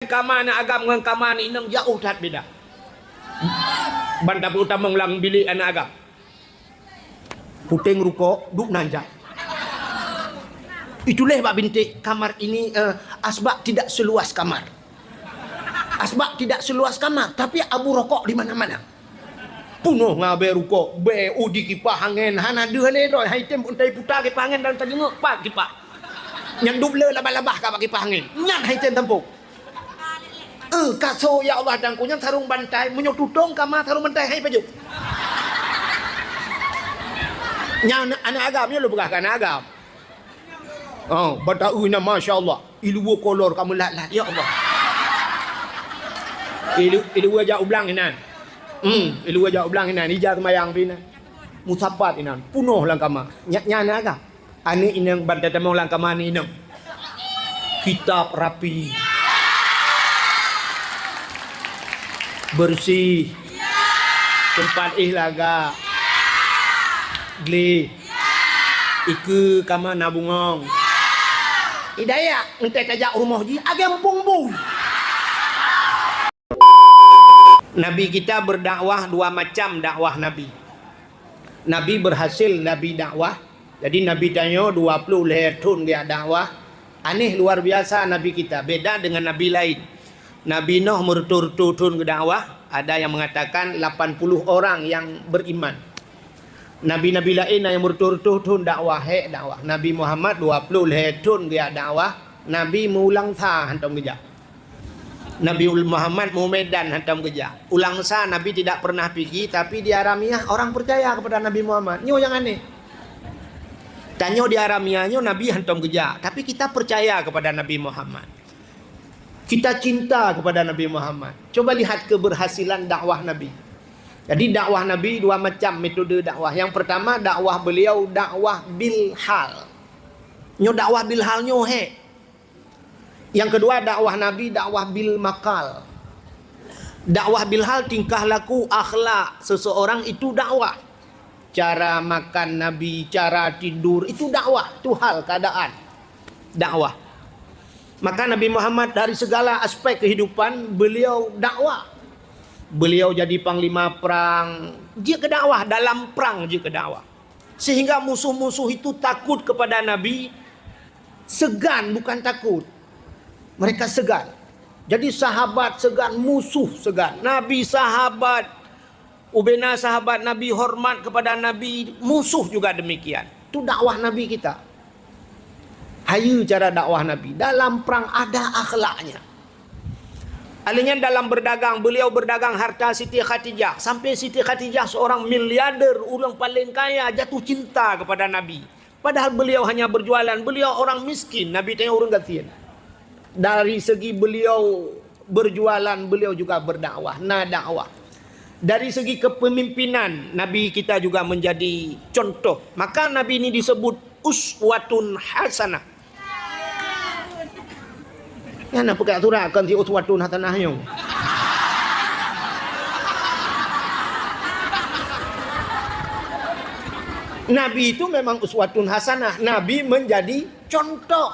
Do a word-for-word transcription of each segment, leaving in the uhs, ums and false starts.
Kama aneuk agam ngon kama aneuk inong jauh that beda. Ban tapeutamong lam bilék aneuk agam. Puténg rukok, duek nan jai. Itulah bak binték kamar ini, eh, asbak tidak seluas kamar. Asbak tidak seluas kamar, tapi abu rokok di mana-mana. Punoh ngon abée rukok, bée udi kipah angén, hana deuh lé droe, hai tem untai puta kipah angén dalam tajeungok, pat kipah. Nyan dub le labah-labah ka bak kipah angén. Nyan hai tem tampok. Eh, kaso ya Allah dangku nyan sarong bantai, meunyoe tutong kama sarong bantai hai pajoh. Nyan aneuk agam nyoe lôn peugah keu aneuk agam. Oh, bata u inan masya Allah. Iluwa kolor ka meulat-lat, ya Allah. Ilu, iluwa jak ublang inan. Hmm, iluwa jak ublang inan, ija seumayang pih inan. Musapat inan, punoh lam kama. Nyak nyan aga. Aneuk inong ban tatamong lam kama aneuk inong. Kitab rapi. Bersih. Tempat éh laga. Gleh. Ikeue kama na bungong. Hidayah, enteuk tajak rumoh jih, agam bung-bung. Nabi kita berdakwah dua macam dakwah Nabi. Nabi berhasil Nabi dakwah. Jadi Nabi tanyoe dua puluh lhée thon geujak dakwah. Aneh luar biasa Nabi kita, beda dengan nabi lain. Nabi Nuh meureutoh-reutoh thon geudakwah, ada yang mengatakan lapan puluh orang yang beriman. Nabi-nabi laén na nyang meureutoh-reutoh thon dakwah, hék dakwah. Nabi Muhammad dua puluh lhée thon geujak dakwah, Nabi meuulang sa hantom geujak. Nabi Muhammad meumedan hantom geujak. Ulang sa Nabi tidak pernah pigi, tapi di Haramiyah orang percaya kepada Nabi Muhammad. Nyoe nyang aneh. Tanyoe di Haramiyah nyoe Nabi hantom geujak, tapi kita percaya kepada Nabi Muhammad. Kita cinta kepada Nabi Muhammad. Coba lihat keberhasilan dakwah Nabi. Jadi dakwah Nabi dua macam metode dakwah. Yang pertama dakwah beliau dakwah bil hal. Nyoe dakwah bil hal nyoe hék. Yang kedua dakwah Nabi dakwah bil makal. Dakwah bil hal tingkah laku akhlak seseorang itu dakwah. Cara makan Nabi, cara tidur, itu dakwah, itu hal keadaan dakwah. Maka Nabi Muhammad dari segala aspek kehidupan beliau dakwah. Beliau jadi panglima perang, jeuet keu dakwah, dalam perang jeuet keu dakwah. Sehingga musuh-musuh itu takut kepada Nabi, segan bukan takut. Mereka segan. Jadi sahabat segan, musuh segan. Nabi sahabat Ubena sahabat Nabi hormat kepada Nabi, musuh juga demikian. Itu dakwah Nabi kita. Hayu cara dakwah Nabi. Dalam perang ada akhlaknya. Alanya dalam berdagang, beliau berdagang harta Siti Khadijah. Sampai Siti Khadijah seorang miliarder, orang paling kaya, jatuh cinta kepada Nabi. Padahal beliau hanya berjualan, beliau orang miskin, Nabi tanya orang gasien. Dari segi beliau berjualan, beliau juga berdakwah, na dakwah. Dari segi kepemimpinan, Nabi kita juga menjadi contoh. Maka Nabi ini disebut uswatun hasanah. Nyan na peugah surat kon si uswatun hasanah nyoe. Nabi itu memang uswatun hasanah. Nabi menjadi contoh.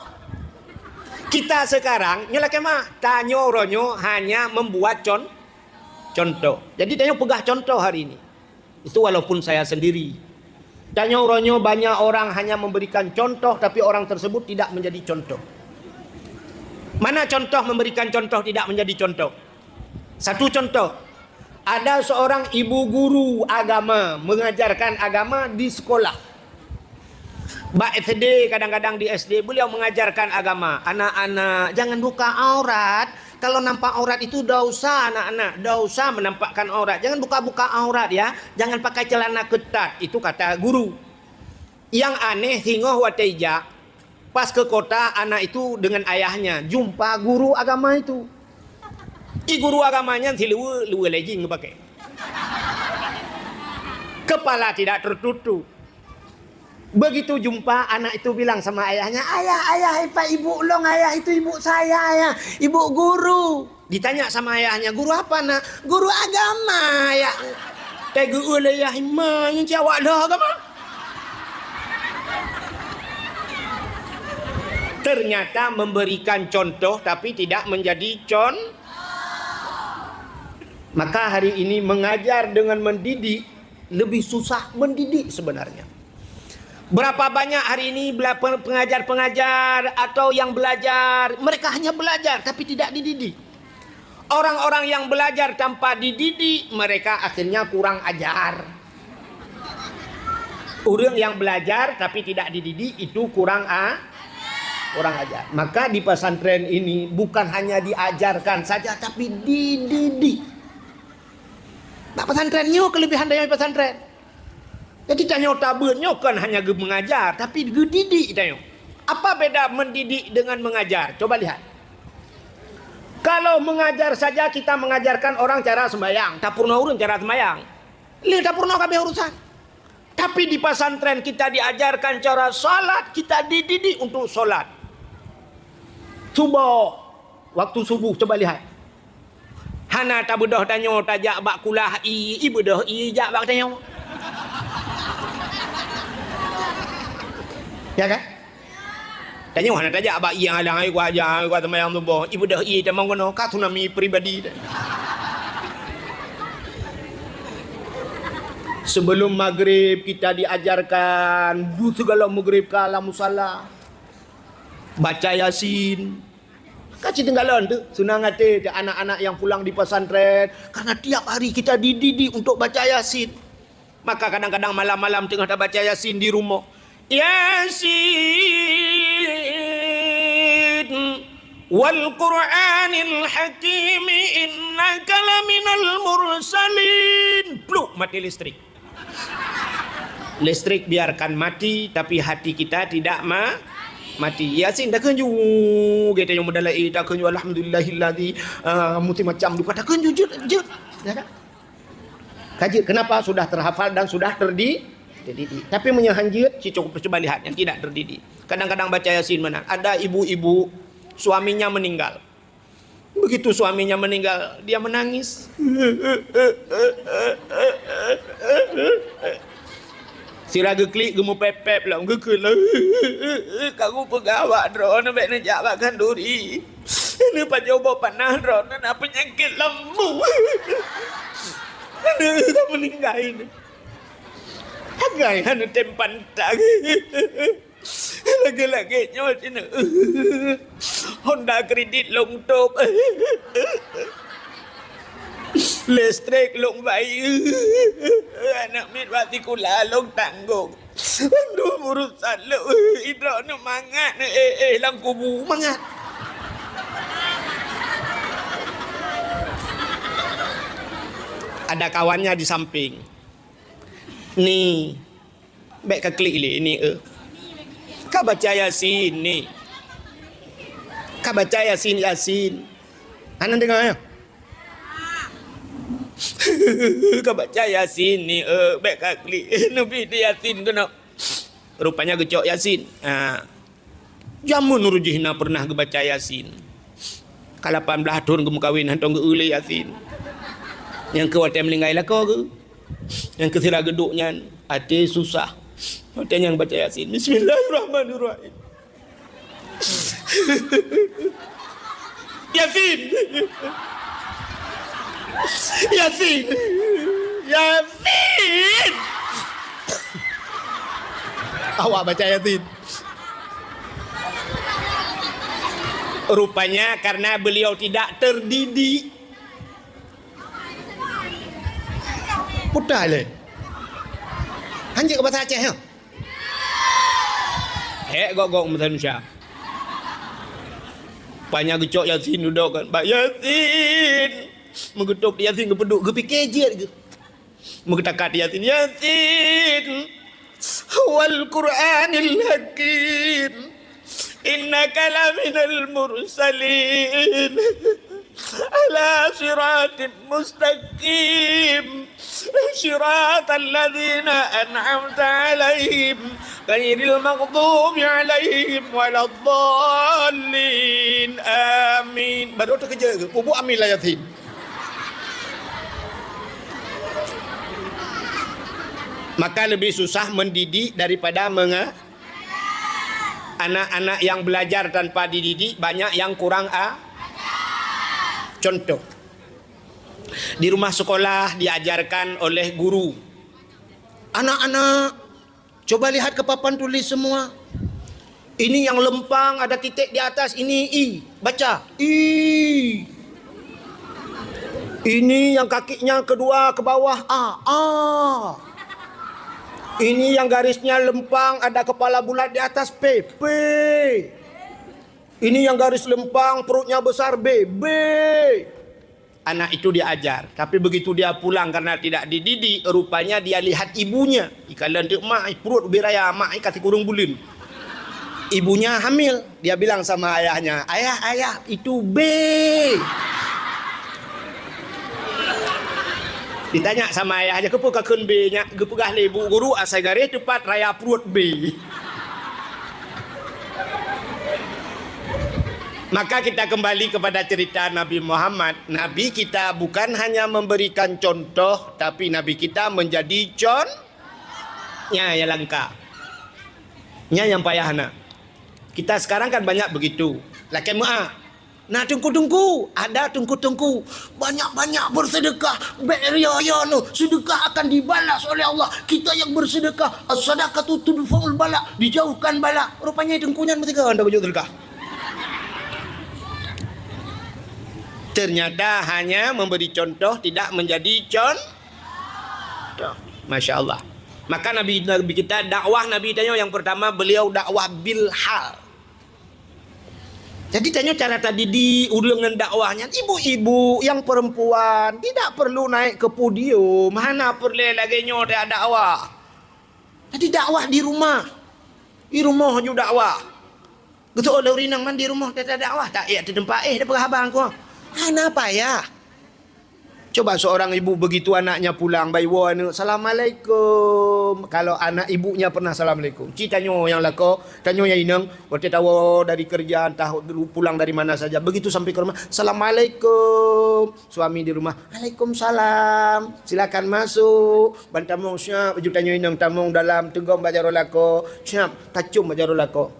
Kita sekarang nyoe lakée mah, tanyoe uroe nyoe hanya membuat con-, contoh. Jadi tanyoe peugah contoh hari ini. Itu walaupun saya sendiri. Tanyoe uroe nyoe banyak orang hanya memberikan contoh, tapi orang tersebut tidak menjadi contoh. Mana contoh memberikan contoh tidak menjadi contoh? Satu contoh, ada seorang ibu guru agama mengajarkan agama di sekolah. Bak S D, kadang-kadang di S D beliau mengajarkan agama. Anak-anak, jangan buka aurat. Kalau nampak aurat itu dosa, anak-anak. Dosa menampakkan aurat. Jangan buka-buka aurat ya. Jangan pakai celana ketat. Itu kata guru. Yang aneh singoh watée jak, pas ke kota anak itu dengan ayahnya jumpa guru agama itu. I guru agama nyan siluweue, luweue lejing geupakai. Kepala tidak tertutup. Begitu jumpa, anak itu bilang sama ayahnya, "Ayah, ayah, ipat ibu ulôn, ayah, itu ibu saya, ayah, ibu guru." Ditanya sama ayahnya, "Guru apa, Nak?" "Guru agama, ya." Teugeue lé ayah, "Ima nyang cit awak lheueh agama?" Ternyata memberikan contoh tapi tidak menjadi con-, maka hari ini mengajar dengan mendidik lebih susah mendidik sebenarnya. Berapa banyak hari ini bela-, pe-, pengajar-pengajar atau yang belajar, mereka hanya belajar tapi tidak dididik. Orang-orang yang belajar tanpa dididik, mereka akhirnya kurang ajar. Orang yang belajar tapi tidak dididik, itu kurang a-, kurang ajar. Maka di pesantren ini bukan hanya diajarkan saja, tapi dididik. Bak pesantren nyoe kelebihan dari pesantren. Jadi tanyoe tabeuet nyoe kon hanya geu-, mengajar, tapi geudidik tanyoe. Apa beda mendidik dengan mengajar? Coba lihat. Kalau mengajar saja kita mengajarkan orang cara sembahyang, tapeurunoe ureuëng cara sembahyang. Lé tapeurunoe kabeh urusan. Tapi di pesantren kita diajarkan cara salat, kita dididik untuk salat. Subuh, waktu subuh, coba lihat. Hana tabeudôh tanyoe tajak bak kulah ie, ibeudôh ie jak bak tanyoe. Ya kan? Tanyoe hana tajak bak ie alang, ai kuaja, ai kuat sembahyang subuh, ibeudôh ie tamong keunoe, ka tsunami pribadi. Sebelum maghrib kita diajarkan, du segala maghrib ka lam musala. Baca Yasin. Ka cit teunggalon tu, seunang até teuh anak-anak yang pulang di pesantren, karena tiap hari kita dididik untuk baca Yasin. Maka kadang-kadang malam-malam teungoh tabaca Yasin di rumoh. Yasin wal Qur'anil Hakim, innaka laminal mursalin. Pluk, mati listrik. Listrik biarkan mati, tapi hati kita tidak ma-, mati. Yasin takheun ju, geutanyoe meudalai takheun ju, alhamdulillahilladzi, ah, macam-macam duka takheun ju, jeuet, jeuet. Ya kan? Ka jeuet, kenapa? Sudah terhafal dan sudah terdi-, terdidik. Tapi meunyoe han jeuet, ci-, cuba lihat yang tidak terdidik. Kadang-kadang baca Yasin meunan. Ada ibu-ibu, suaminya meninggal. Begitu suaminya meninggal, dia menangis. Sira geuklik, geumeupép-pép lom, geukheun lom. Ka kupeugah bak droeneuh bèk neujak bak khanduri. Neupajoh boh panah droeneuh na peunyakét lambung. Aneuk ka meuninggai nyoe. Hagai hana tem pantang. Lagèe-lagèe nyoe cit. Honda kredit lôn tôp. Listrik lôn bai. Aneuk miet bak sikula lôn tanggong. Aduh, urusan lôn. Idroeneuh mangat, eh, eh, lam kubu mangat. Ada kawannya di samping. Ni, bèk ka klik lé ni, eh. Ka baca Yasin ni. Ka baca Yasin, Yasin. Hana deungö, ya? Ka baca Yasin ni, eh, bèk ka klik. Neubi di Yasin keunoe. Rupanya geucok Yasin. Ha. Jameun uroe jih na pernah geubaca Yasin. Ka lapan blaih thon geumeukawen hantom geu-eu lé Yasin. Nyang keu watèe meuninggai lakoe geuh. Nyang keu sira geuduek nyan, até susah. Watèe nyan baca Yasin, "Bismillahirrahmanirrahim." Yasin. Yasin. Yasin. Awak baca Yasin. Rupanya karena beliau tidak terdidik. Putar lé. Hanjeuet keu bahasa Aceh, ya? Hék gok-gok meusanusia. Panya geucok Yasin dudoe kan. Bak Yasin. Meugeutôb Yasin geupeuduek, geupike jeuet geuh. Meugeutakat Yasin, Yasin, wal Qur'anil Hakim, innaka laminal mursalin, ala siratim mustaqim, siratal ladzina an'amta alaihim, ghairil maghdubi alaihim waladdallin. Amin. Baru teukeujot, peubuet amin lah Yasin. Maka lebih susah mendidik daripada menga-, Anak-anak yang belajar tanpa dididik banyak yang kurang a-, contoh. Di rumah sekolah diajarkan oleh guru. Anak-anak, coba lihat ke papan tulis semua. Ini yang lempang ada titik di atas, ini I. Baca, I. Ini yang kakinya kedua ke bawah, A. A. Ini yang garisnya lempang ada kepala bulat di atas, P. P. Ini yang garis lempang perutnya besar, B. B. Anak itu diajar, tapi begitu dia pulang karena tidak dididik, rupanya dia lihat ibunya. Ikalon teuk mak, pruet ubé raya, mak kasih kurung buleuen. Ibunya hamil, dia bilang sama ayahnya, "Ayah, ayah, itu B." Ditanya sama ayahnya, "Keupeue kakheun B nyak?" Geupeugah lé ibu guru, asai garéh teupat raya pruet B. Maka kita kembali kepada cerita Nabi Muhammad. Nabi kita bukan hanya memberikan contoh, tapi Nabi kita menjadi con-, nya yang langka. Nya yang payah na. Kita sekarang kan banyak begitu. Lakée meu'ah. Na teungku-teungku, ada teungku-teungku. Banyak-banyak bersedekah. Bèk ria-ria nyoe, sedekah akan dibalas oleh Allah. Kita yang bersedekah, as-sadaqatu tudfa'ul bala, dijauhkan bala. Rupanya teungku nyan meusigoe anda bacut sedekah. Ternyata hanya memberi contoh, tidak menjadi contoh. Masya Allah. Maka Nabi, Nabi kita, dakwah Nabi tanyoe yang pertama, beliau dakwah bil hal. Jadi tanyoe cara tadidik ureueng ngon dakwah nyan, ibu-ibu nyang perempuan tidak perlu naik ke podium, hana peureulée lagée nyoe that dakwah. Jadi dakwah di rumah. Di rumoh ju dakwah. Geuseuôt lé ureueng inong man di rumoh that dakwah, tak ék teuteumpat éh, tapeugah haba ngon ku. Hana payah. Coba seorang ibu begitu anaknya pulang, bak iwoe aneuk, "Assalamualaikum." Kalau anak ibunya pernah assalamualaikum. Ci tanyoe nyang lakoe, tanyoe nyang inong, watée tawoe dari kerja, entah pulang dari mana saja, begitu sampai ke rumah, "Assalamualaikum." Suami di rumah, "Waalaikumsalam. Silakan masuk." Ban tamong siap, baju tanyoe inong tamong dalam, teugom bak jaroe lakoe, siap, tacom bak jaroe lakoe.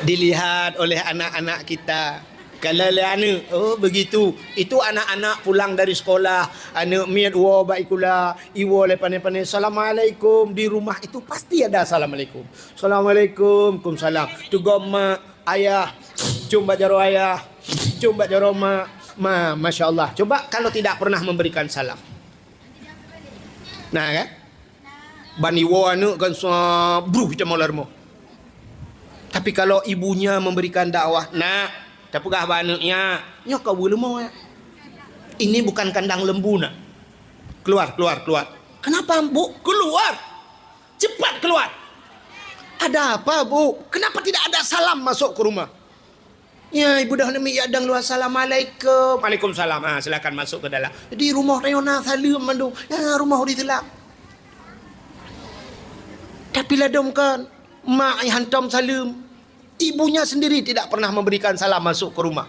Dilihat oleh anak-anak kita. Kalau lé aneuk, oh begitu. Itu anak-anak pulang dari sekolah, aneuk miet woe bak sikula, iwoe lé pane-pane, "Assalamualaikum." Di rumah itu pasti ada assalamualaikum. "Assalamualaikum." "Kumsalam." Teugom mak, ayah, com bak jaroe ayah, com bak jaroe mak. Ma, masya Allah. Coba kalau tidak pernah memberikan salam. Nah, kan? Ban iwoe aneuk kan sa bruh itamong lam rumoh. Tapi kalau ibunya memberikan dakwah, "Nak, tapeugah bak aneuk nyak, nyoe ka weuleumong, ya. Ini bukan kandang lembu, nak. Keluar, keluar, keluar." "Kenapa, Bu?" "Keluar! Cepat keluar!" "Ada apa, Bu?" "Kenapa tidak ada salam masuk ke rumah?" "Ya, ibu dah nemi ya dang luar, assalamualaikum." "Waalaikumsalam." "Ah, silakan masuk ke dalam." Di rumoh tanyoe na saleuem mandum. Ya, rumoh di seulab. Tapi ladom kan, mak ai hantom saleuem. Ibunya sendiri tidak pernah memberikan salam masuk ke rumah.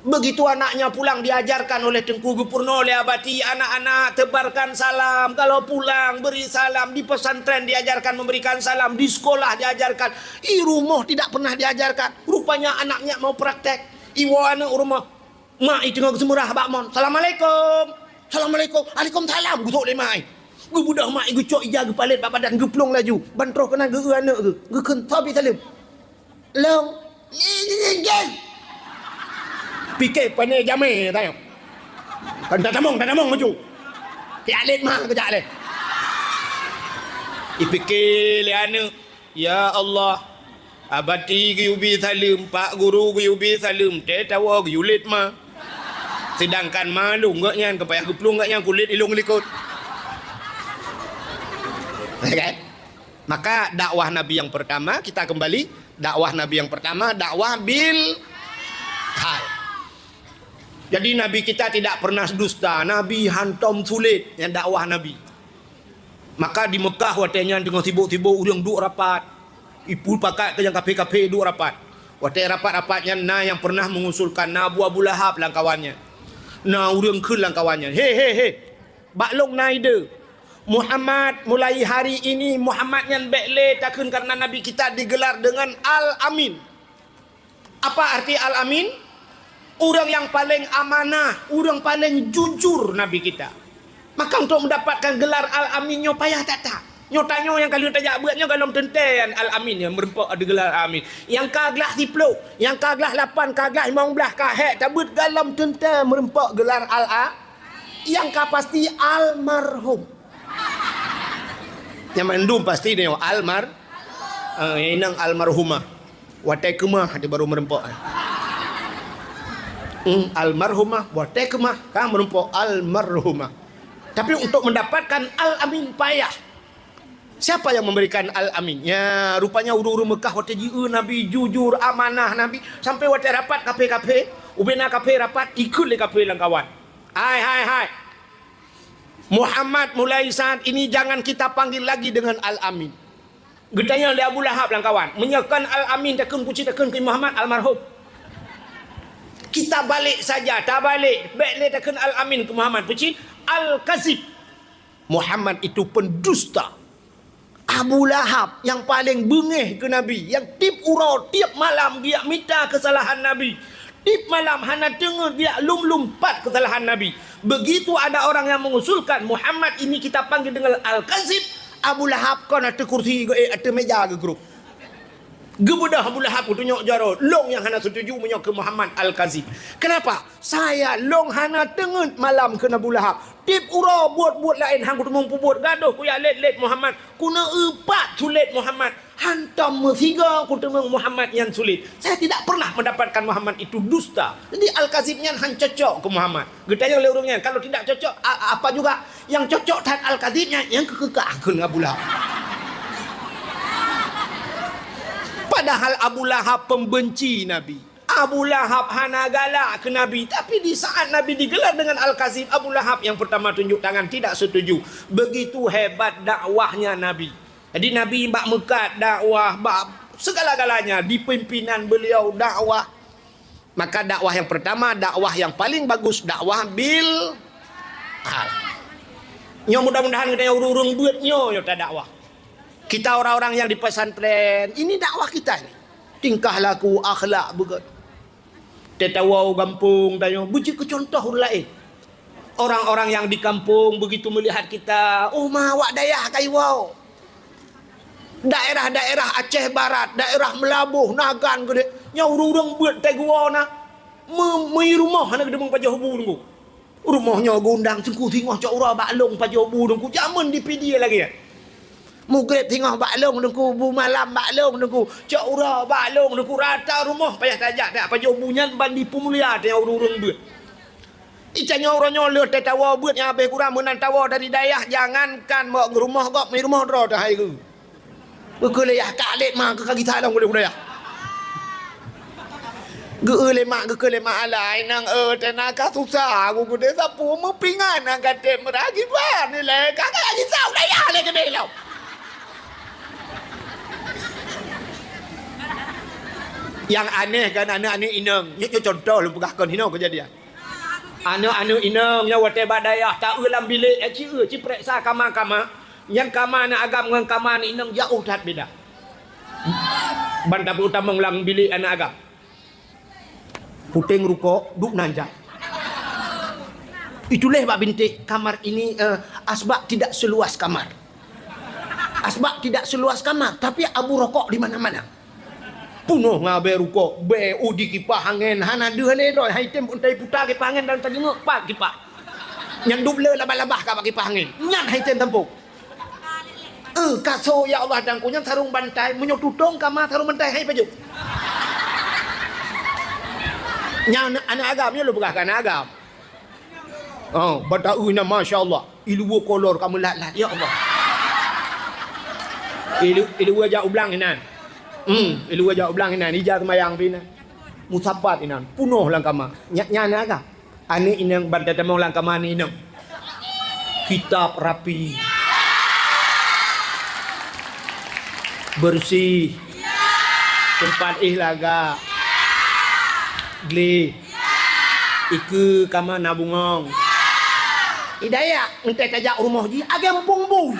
Begitu anaknya pulang diajarkan oleh teungku, geupeurunoe lé abati, "Anak-anak, tebarkan salam. Kalau pulang, beri salam." Di pesantren diajarkan memberikan salam, di sekolah diajarkan. I rumoh tidak pernah diajarkan. Rupanya anaknya mau praktek. Iwoe aneuk u rumoh. Mak i teungoh geuseumurah bak mon. "Assalamualaikum." "Assalamualaikum." "Waalaikumsalam." Geusok lé mak i. Geubeudôh mak i, geucok ija geupalét bak badan, geuplueng laju. Ban troh keunan geu-eu aneuk geuh. Geukheun, "Soe pi saleuem?" "Lôn." "Pike pane jamé tanyong. Kan tatamong, tatamong maju. Tiak lét ma geujak lé." Ipike lé aneuk, "Ya Allah, abati geuyue bi saleuem, pak guru geuyue bi saleuem, teuh tawoe geuyue lét ma. Sedangkan ma lôn geuh nyan, ka payah geuplueng geuh nyan kulét ilong likot." Ya kan? Maka dakwah Nabi yang pertama, kita kembali, dakwah Nabi yang pertama, dakwah bil hal. Jadi Nabi kita tidak pernah dusta, Nabi hantom sulet nyang dakwah Nabi. Maka di Mekah watée nyan teungoh sibok-sibok ureuëng duek rapat. Ipu pakat keu nyang kafé-kafé duek rapat. Watée rapat-rapat nyan na nyang pernah mengusulkan, na Abu, Abu Lahab lam kawan nyan. Na ureuëng kheun lam kawan nyan, "He, he, he! Bak lôn na ide. Muhammad, mulai hari ini Muhammad nyan bék lé takheun karena Nabi kita digelar dengan Al-Amin. Apa arti Al-Amin? Ureuëng nyang paleng amanah, ureuëng paleng jujur Nabi kita. Maka untuk mendapatkan gelar Al-Amin nyoe payah that-that. Nyoe tanyoe nyang ka lheueh tajak beuet nyoe golom teuntée nyan Al-Amin nyang meureumpok digelar Al-Amin. Nyang ka glah siplôh, nyang ka glah lapan, ka glah limong blaih, ka hék tabeuet golom teuntée meureumpok gelar Al-A-, nyang ka pasti almarhum. Nyang mandum pasti nyoe almar-, eh, inong almarhumah. Watée keumah dia baru meureumpok. Hmm, almarhumah, watée keumah ka meureumpok almarhumah. Tapi untuk mendapatkan Al-Amin payah. Siapa yang memberikan Al-Amin? Ya, rupanya ureuëng-ureuëng Mekah watée jieu Nabi jujur, amanah Nabi, sampai watée rapat kafé-kafé, ubena kafé rapat, ikheun lé kafé lam kawan. Hai, hai, hai. Muhammad, mulai saat ini jangan kita panggil lagi dengan Al-Amin. Geutanyong lé Abu Lahab lam kawan, meunyoe kon Al-Amin takheun, peue cit takheun keu Muhammad almarhum. Kita balik saja, tabalek, bék lé takheun Al-Amin keu Muhammad, peue cit Al-Kazib. Muhammad itu pendusta. Abu Lahab yang paling beungéh keu Nabi, yang tiep uroe, tiep malam geujak mita keusalahan Nabi. Tiep malam hana teungeut geujak lom-lom pat keusalahan Nabi. Begitu ada orang yang mengusulkan Muhammad ini kita panggil dengan Al-Kazib, Abu Lahab kon ateueh kursi geuék, ateueh méja geugrob. Geubeudôh Abu Lahab geutunyok jaroe, lôn nyang hana setuju meunyoe keu Muhammad Al-Kazib. Kenapa? Saya lôn hana teungeut malam keu Abu Lahab. Tiep uroe buet-buet laén han kuteumeung peubuet, gadôh kujak lét-lét Muhammad. Keuneuk pat sulet Muhammad. Hantom meusigoe kuteumeung Muhammad nyan sulet. Saya tidak pernah mendapatkan Muhammad itu dusta. Jadi Al-Kazib nyan han cocok keu Muhammad. Geutanyong lé ureuëng nyan, kalau tidak cocok, a-, apa juga? Nyang cocok that Al-Kazib nyan, nyang keukeukah kheun Abu Lahab. Padahal Abu Lahab pembenci Nabi. Abu Lahab hana galak keu Nabi, tapi di saat Nabi digelar dengan Al-Kazib, Abu Lahab yang pertama tunjuk tangan tidak setuju. Begitu hebat dakwahnya Nabi. Jadi Nabi bak meukat dakwah, bak segala-galanya di pimpinan beliau dakwah. Maka dakwah yang pertama, dakwah yang paling bagus, dakwah bil hal. Nyoe mudah-mudahan geutanyoe ureuëng-ureuëng beuet nyoe, nyoe tadakwah. Kita orang-orang yang di pesantren, ini dakwah kita ini. Tingkah laku, akhlak beugét. Teuh tawoe u gampông tanyoe, beujeuet keu cuntoh ureuëng laén. Orang-orang yang di kampung begitu melihat kita, "Oh ma, awak dayah ka iwoe." Daerah-daerah Aceh Barat, daerah Meulaboh, Nagan keudéh, nyoe ureuëng-ureuëng beuet teuh geuwoe na, meu-, meu rumoh hana geuteumeung pajoh bu teungku. Rumoh nyoe geuundang teungku singoh cok uroe bak lôn pajoh bu teungku, jameun di Pidie lagée nyan. Mugreb singoh bak lôn teungku, bu malam bak lôn teungku, cok uroe bak lôn teungku, rata rumoh payah tajak, tajak pajoh bu nyan ban dipeumulia teuh ureuëng-ureuëng beuet. Itanyoe uroe nyoe lheueh teuh tawoe beuet nyang habéh kurang meunan tawoe dari dayah, jangankan mok rumoh gob, mi rumoh droe teuh hai geu. Geukheun lé yah ka lét ma keu ka gisa lom geude dayah. Geu lé mak, geukheun lé mak alai nang, eh, teuh na ka susah, geu geude sapeue meupingan nang ka tém meurah kiban ilée ka ka gisa u dayah lé keudéh lom. Nyang aneh kan aneuëk-aneuëk inong, nyoe, nyoe cuntoh lôn peugah kon hinoe keujadian. Aneuëk-aneuëk inong nyang watée bak dayah taeu lam bilék, eh, ci eu, ci preksa kama-kama. Nyan kama aneuëk agam ngon kama aneuëk inong jaoh that beda. Ban tapeutamong lam bilék aneuëk agam. Puténg rukok, duek nan jai. Itulah bak binték kamar ini, eh, asbak tidak seluas kamar. Asbak tidak seluas kamar, tapi abu rokok di mana-mana. Punoh ngon abée rukok, bée u di kipah angén, hana deuh lé droe, hai tem pun tai puta kipah angén dan tadeungoe pat kipah. Nyan dub le labah-labah ka bak kipah angén. Nyan hai tem tampok. Eh, kaso ya Allah dangku nyan sarong bantai, meunyoe tutong kama sarong bantai hai pajoh. Nyan aneuëk agam, nyan lôn peugah keu aneuëk agam. Oh, bata eu nyan masya Allah. Iluwa kolor ka meulat-lat, ya Allah. Ilu, iluwa jak ublang inan. Hmm, iluwa jak ublang inan, ija seumayang pi inan. Musapat inan, punoh lam kama. Nyan, nyan aneuëk agam. Aneuëk inong ban tatamong lam kama aneuëk inong. Kitab rapi. Bersih. Tempat ih laga. Gleh. Ikeue kama na bungong. Hidayah, enteuk tajak u rumoh jih, agam pung bui.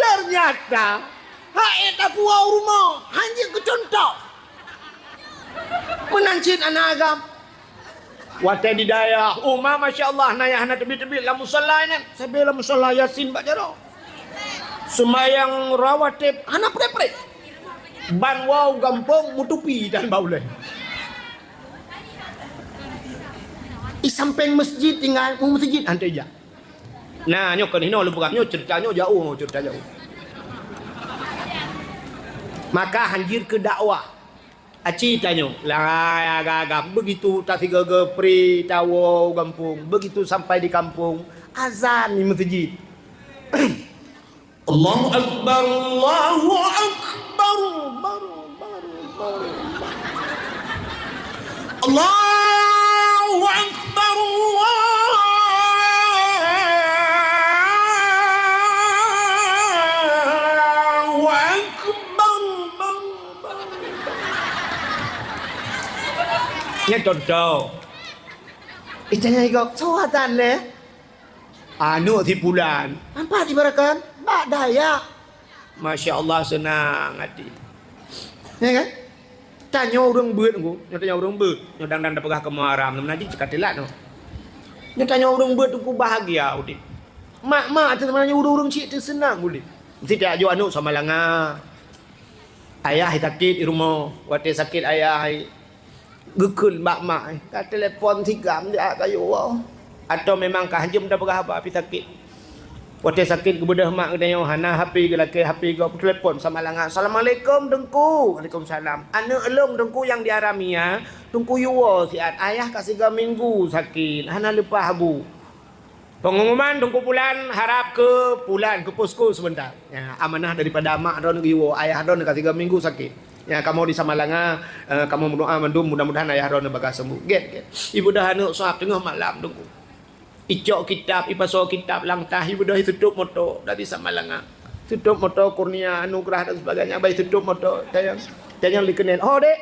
Ternyata, hai tapuwoe u rumoh, hana keucuntoh. Meunan cit aneuk agam. Watée di dayah, uma, masya Allah, na nyang hana teubiet-teubiet lam musalla nyan. Sabe lam musalla Yasin bak jaroe. Seumayang rawatib hana preh-preh. Ban woe u gampông meutupi dan bak ulée. I sampéng masjid tinggai, u masjid hana teujak. Nah, nyoe kon hinoe lôn peugah, nyoe ceurita nyoe jauh, nyoe ceurita jauh. Maka hanjeuet keu dakwah. Aci tanyoe, lai agam-agam, begitu tasigoe-goe pri tawoe u gampông, begitu sampai di kampung, azan di masjid. Allahu Akbar, Allahu Akbar, baru, baru, baru, baru. Allahu Akbar, Allahu Akbar, baru. Nyan contoh. Itanya igok, "Soe azan lé?" "Aneuk si pulan." "Nampak di barakan?" "Bak dayah." Masya Allah, seunang até. Ya kan? Tanyoe ureuëng beuet ngku, nyoe tanyoe ureuëng beuet. Nyoe dang-dang tapeugah kamoe haram, meunan jih cit ka teulat nyoe. Nyoe tanyoe ureuëng beuet ngku bahagia udeb. Mak-mak teuh meunan nyoe ureuëng-ureuëng cit teuh seunang udeb. Meusti tajok aneuk Samalanga. Ayah sakét di rumoh, watée sakét ayah geukheun bak mak, ka telepon sigam jak kayue woe. Atawa memang ka hanjeuet tapeugah haba pih sakét. Watée sakét geubeudôh mak geutanyoe hana H P, geulakée H P gob, telepon Samalanga, "Assalamualaikum Teungku." "Waalaikumsalam." "Aneuk lôn Teungku nyang di Haramia, Teungku yue woe siat, ayah ka sigoe minggu sakét, hana leupah bu." Pengumuman Teungku Pulan harab keu Pulan keu posko sebentar. Ya, amanah daripada mak droeneuh geuwoe, ayah droeneuh ka tiga minggu sakét. Ya, kamoe di Samalanga, eh, kamoe meudoa mandum mudah-mudahan ayah droeneuh bagaih sembuh. Gét, gét. Ibeudôh aneuk sab teungoh malam Teungku. Icok kitab, ipasoe kitab langtah, ibeudôh itutup moto dari Samalanga. Tutup moto Kurnia, Anugerah dan sebagainya, bai tutup moto. Tanyong, tanyong likeunen. "Oh, dek,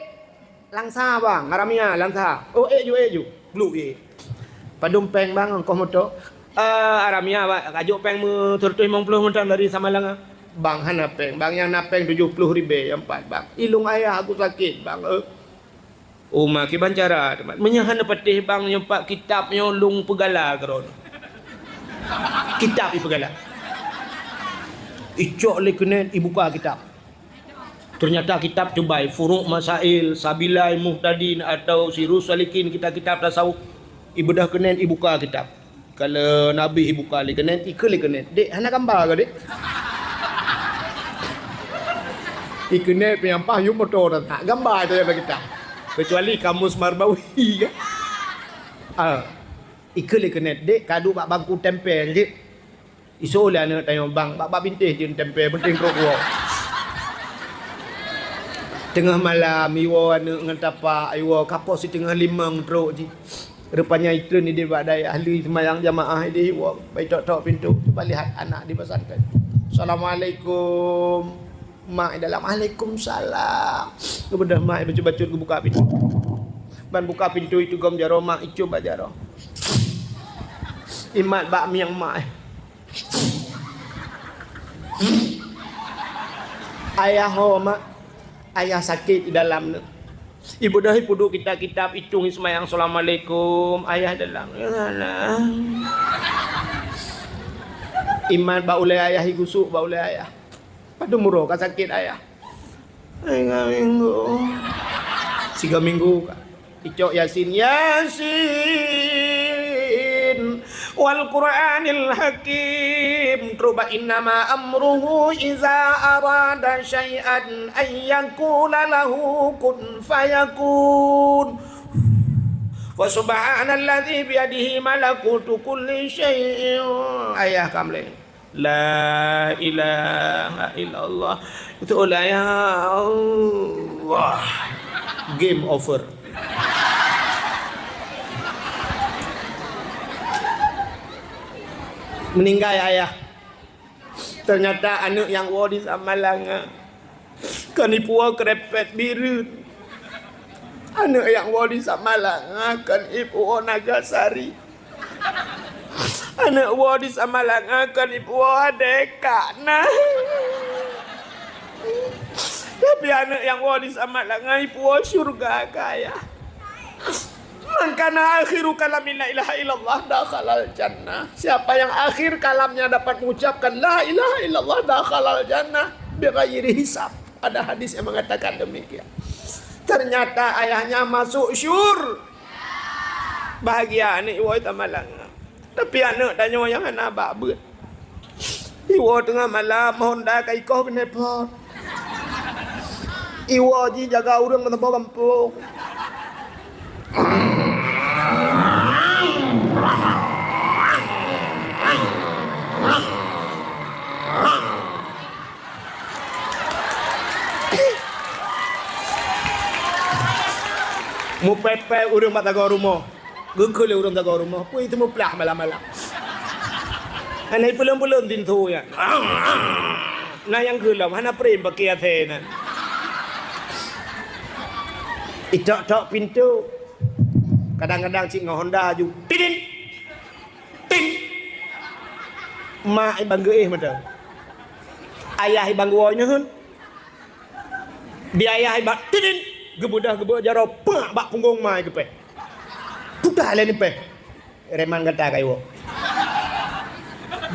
Langsa bang, Haramia, Langsa." "Oh, ék ju, ék ju." Bluek ék. "Padum péng bang, ongkoh moto?" "Eh, Haramia bang, kajok péng meu seratus limong puluh mantong dari Samalanga." "Bang, hana péng bang, nyang na péng tujoh puluh ribée nyang pat bang. Ilong ayah aku sakét bang, eh." "Oh, ma kiban cara teuma. Meunyoe hana patéh bang, nyoe pat kitab nyoe lôn peugala keudroe." Kitab ipeugala. Icok likeunen ibuka kitab. Ternyata kitab teubai, Furuq Masail, Sabilai Muhtadin atau Sirus Salikin, kitab-kitab tasawuf. Ibeudôh keunen ibuka kitab. Ka lheueh habéh ibuka likeunen, ikheun likeunen, "Dek, hana gamba kah, Dek?" Ikeunen peunyang paih yum moto dan tak gamba itu yang kitab. Kecuali Kamus Marbawi kan. Ah. Ikheun likeunen, "Dek, ka duek bak bangku tempel jih." Isoe lé aneuk tanyoe, "Bang, bak, bak bintéh jeuet tempel, peunteng trok woe." Teungoh malam, iwoe aneuk ngon tapak, iwoe kapok siteungoh limong trok jih. Rupanya itreun idéh bak dayah, lheueh seumayang jamaah idéh iwoe, bai tok-tok pintoe, cuba lihat anak di pesantren. "Assalamualaikum." Mak di dalam, "Waalaikumsalam." Geubeudôh mak bacut-bacut geubuka pintoe. Ban buka pintoe itu gom jaroe mak, icum bak jaroe. Imat bak mieng mak. "Ayah ho, Mak?" "Ayah sakét di dalam nyoe." Ibeudôh ipeuduek kitab-kitab, itong iseumayang, "Assalamualaikum, ayah dalam." Imat bak ulée ayah, igusuk bak ulée ayah. "Padum uroe ka sakét ayah?" "Tiga minggu." "Tiga minggu ka." Icok Yasin, "Yasin, wal Qur'anil Hakim." Terus bak, "Innama amruhu iza arada syai'an an yaqula lahu kun fayakun. Fa subhanalladzi biyadihi malakutu kulli syai'in." Ayah kamleng. La ilaha illallah. Itu lah ya Allah. Game over. Meninggai ayah. Ternyata aneuk nyang woe di Samalanga. Kon ipuwoe Krepet Bireuen. Aneuk nyang woe di Samalanga kon ipuwoe Nagasari. Aneuk woe di Samalanga kon ipuwoe Adeka na. Tapi aneuk nyang woe di Samalanga ipuwoe syurga kaya. Man kana akhiru kalami la ilaha illallah dakhalal jannah. Siapa yang akhir kalamnya dapat mengucapkan la ilaha illallah dakhalal jannah bighairi hisab. Ada hadis yang mengatakan demikian. Ternyata ayahnya masuk syur. Bahagia aneuk iwoe Samalanga. Tapi aneuk tanyoe nyang hana bak beuet. Iwoe teungoh malam, Honda ka ikoh keuneupot. Iwoe jih jaga ureueng meuteumé gampông. Mupèpèp ureueng bak tagoe rumoh. Geukheun lé ureueng tagoe rumoh, peue teumuplah malam-malam. Hana ipeulon-peulon pintoe nyan. Na nyang kheun lom, hana prem paké asèe nyan. Itok-tok pintoe. Kadang-kadang cit ngon Honda aju. Tidin! Tin! Mak i ban geuéh mata. Ayah i ban geuwoe neuheun. Di ayah i ban tidin! Geubeudôh geubeudôh jaroe, peuk bak punggong ma i geupèh. Puta lé neupèh. Reman gata ka iwoe.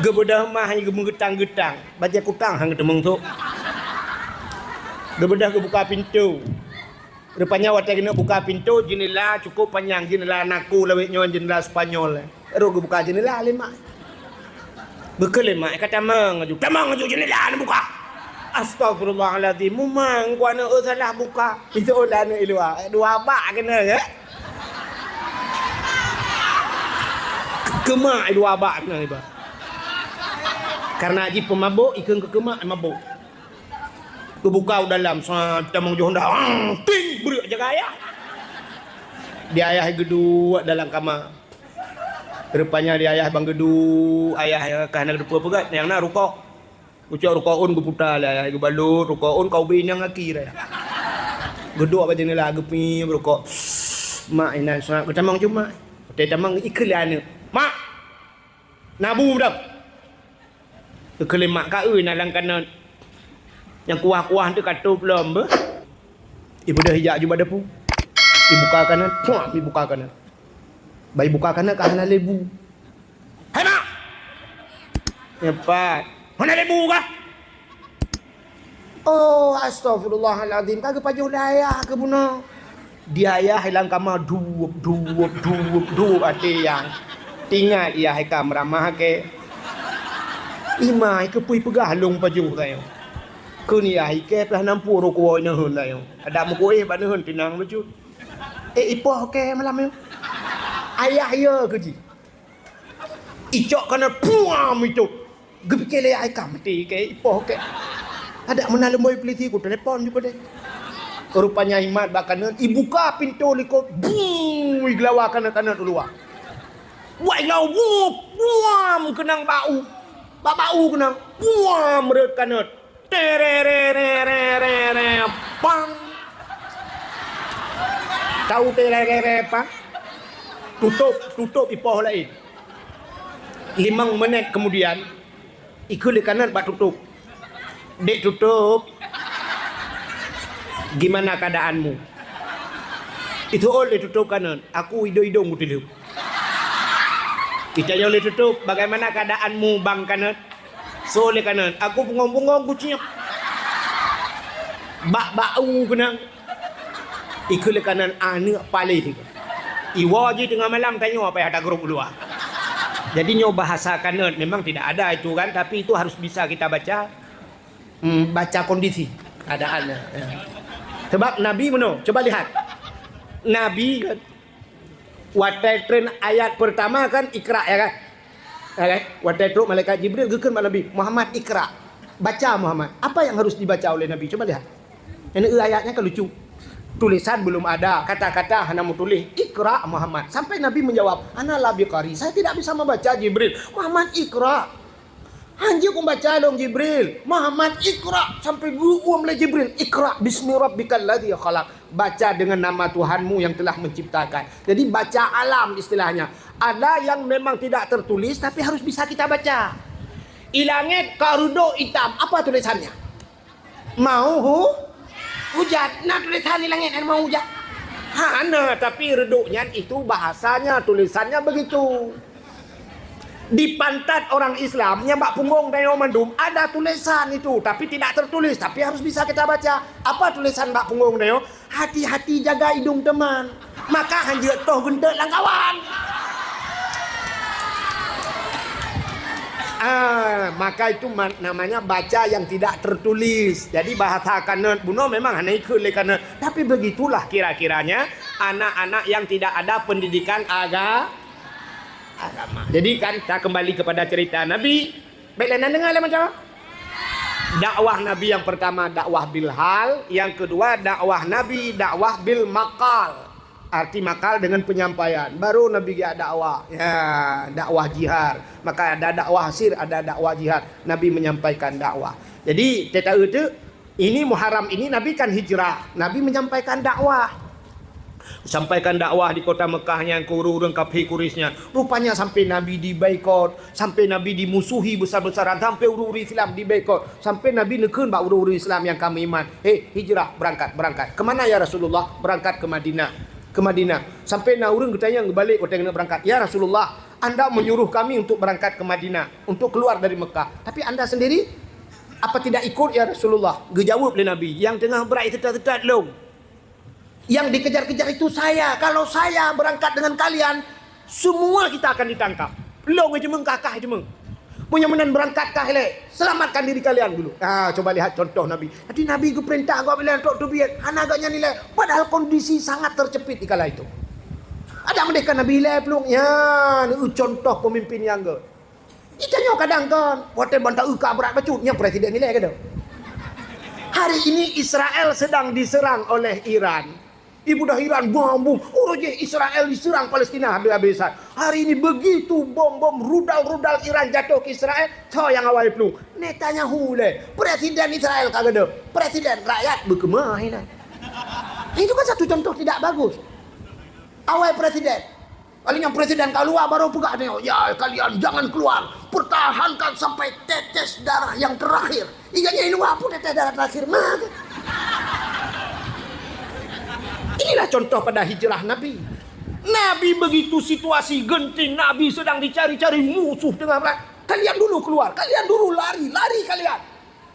Geubeudôh ma i geumeugeutang-geutang. Bajèe kutang han geuteumeung sôk. Geubeudôh geubuka pintoe. Rupanya watèe keuneuk buka pintoe, jeundela cukôp panyang, jeundela naku lawét nyoe, jeundela Spanyol. Rhot geubuka jeundela lé mak. Geukheun lé mak, ka tamong aju. Tamong aju jeundela neubuka. Astagfirullahalazim, mumang ku aneuk, eu, salah buka. Itu ulah aneuk i luwa. Dua bak keunan, ya. Keu mak dua bak keunan iba. Karena jih peumabôk, ikheun keu mak mabôk. Geubuka u dalam, sa tamong joh dah. Ting, breuek jaga ayah. Di ayah geuduek dalam kama. Rupanya di ayah ban geuduek, ayah ka hana geuteupeu peugöt, nyang na rukok. Ucok rukok ôn geuputa lé ayah, geubalot rukok ôn ka ubé nyang aki raya. Geuduek bak jeundela geupi rukok. Mak inan seungab geutamong cuma. Watèe tamong ikheun lé aneuk. Mak! Na bu dong. Geukheun lé mak, ka eu na lam kanot. Nyang kuah-kuah teuh ka tôb lom beuh. Ibeudôh ijak aju bak dapu. Ibuka kanot, puam, ibuka kanot. Ban ibuka kanot ka hana lé bu. Hai mak! Nyoe pat. Hana lé bu kah? Oh, astagfirullahalazim, ka geupajoh lé ayah keuh bunoe. Di ayah i lam kama duep, duep, duep, duep até nyang. Teuingat yah i ka meuramah kèe. I ma i keupeue peugah lôn pajoh tanyoe. Kheun yah i kèe pih nampu rukok neuheun tanyoe. Adak meukuéh bak neuheun teunang bacut. Eh, ipoh kèe malam nyoe. Ayah yö keuh jih. Icok kanot puam itôb. Geupike lé ayah ka maté kèe, ipoh kèe. Adak meunan leumboi peulisi ku telepon ju peudeh. Rupanya imat bak kanot, ibuka pintoe likot, buu, igelawa kanot-kanot u luwa. Wah, igelawa, wup, wuam, keunong bak u. Bak, bak u keunong, wuam, rhot kanot. Terererererere, pang. Tahu tererere pang? Tutup, tutup ipoh laén. Limong menit kemudian, ikheun lé kanot bak tutup. Dek tutup, gimana keadaanmu? Itu lé tutup kanot, aku idong-idong kutileup. Itanyong lé tutup, bagaimana keadaanmu bang kanot? So lé kanot, aku bungong-bungong kuciek. Bak, bak u keunong. Ikheun lé kanot aneuk paléh. Iwoe jih teungoh malam tanyoe apa yang ada grup luar. Jadi nyoe bahasa kanot memang tidak ada itu kan, tapi itu harus bisa kita baca. Hmm, baca kondisi keadaannya. Ya. Sebab Nabi meunoe, coba lihat. Nabi kan Watèe treun ayat pertama kan Iqra, ya kan? Ya kan? Watèe trok malaikat Jibril geukheun bak Nabi, "Muhammad, Iqra." Baca Muhammad. Apa yang harus dibaca oleh Nabi? Coba lihat. Ini ayatnya kan lucu. Tulisan belum ada, kata-kata hana meutuléh, "Iqra Muhammad." Sampai Nabi menjawab, "Ana la biqari." "Saya tidak bisa membaca, Jibril." "Muhammad, Iqra." Hanjeuet pun baca dong Jibril, "Muhammad, iqra," sampai geuuem lé Jibril, "Iqra bismi rabbikal ladzi khalaq." Baca dengan nama Tuhanmu yang telah menciptakan. Jadi baca alam istilahnya. Ada yang memang tidak tertulis tapi harus bisa kita baca. Di langit ka reudok itam, apa tulisannya? Mau hu-, hujan. Nah, tulisan di langit kan mau hujan. Hana, tapi reudok nyan itu bahasanya, tulisannya begitu. Di pantat orang Islam nyang bak punggong tanyoe mandum ada tulisan itu, tapi tidak tertulis, tapi harus bisa kita baca. Apa tulisan bak punggong tanyoe? Hati-hati jaga hidung teman. Maka hanjeuet toh geunteuk lam kawan. Ah, maka itu ma-, namanya baca yang tidak tertulis. Jadi bahasa kaneut bunoe memang hana ikheun lé kaneut. Tapi begitulah kira-kiranya anak-anak yang tidak ada pendidikan aga-, agama. Jadi kan, kita kembali kepada cerita Nabi. Baik, lain deungoe lé macam. Dakwah Nabi yang pertama dakwah bil hal, yang kedua dakwah Nabi dakwah bil maqal. Arti maqal dengan penyampaian. Baru Nabi geujak dakwah. Ya, dakwah jihar. Maka ada dakwah sir, ada dakwah jihar. Nabi menyampaikan dakwah. Jadi, teuta itu, ini Muharram ini Nabi kan hijrah. Nabi menyampaikan dakwah. Sampaikan dakwah di kota Mekah nyan keu ureuëng-ureuëng kafé Quraisy nyan. Rupanya sampai Nabi diboikot, sampai Nabi dimusuhi besar-besaran, sampai ureuëng-ureuëng Islam diboikot, sampai Nabi neukheun bak ureuëng-ureuëng Islam nyang ka meuiman, "Hei, hijrah, berangkat, berangkat." "Kemana ya Rasulullah?" "Berangkat ke Madinah, ke Madinah." Sampai na ureuëng geutanyong, "Geubalik watée keuneuk berangkat?" "Ya Rasulullah, Anda menyuruh kami untuk berangkat ke Madinah, untuk keluar dari Mekah. Tapi Anda sendiri, apa tidak ikut ya Rasulullah?" Geujaweueb lé Nabi, "Nyang teungoh brat seutat-seutat lôn. Yang dikejar-kejar itu saya. Kalau saya berangkat dengan kalian, semua kita akan ditangkap. Lôn jeumeung, kakah jeumeung. Meunyoe meunan berangkat kah ilée, selamatkan diri kalian dulu." Ah, coba lihat contoh Nabi. Jadi Nabi geupeurintah gob ilée untuk teubiet, hana gobnyan ilée. Padahal kondisi sangat terjepit di kala itu. Ada merdeka Nabi ilée plueng. Ya, contoh pemimpin yang göt. Itanyoe kadang kan, watée banta uka brat bacut, nyan presiden ilée keudeh. Hari ini Israel sedang diserang oleh Iran. Ibu dah Iran bom-bom, ureuëng jih Israel diserang Palestina habis-habisan. Hari ini begitu bom-bom rudal-rudal Iran jatuh ke Israel, soe nyang awai plueng? Netanyahu ilée. Presiden Israel ka keudeh. Presiden rakyat beukeumah ilée. Itu kan satu contoh tidak bagus. Awai presiden. Kali nyang presiden ka luwa baru peugah nyoe, "Ya, kalian jangan keluar. Pertahankan sampai tetes darah yang terakhir." Iya, nyang luwa pun tetes darah terakhir mah. Inilah contoh pada hijrah Nabi. Nabi begitu situasi genting, Nabi sedang dicari-cari musuh tengah perang. "Kalian dulu keluar, kalian dulu lari, lari kalian."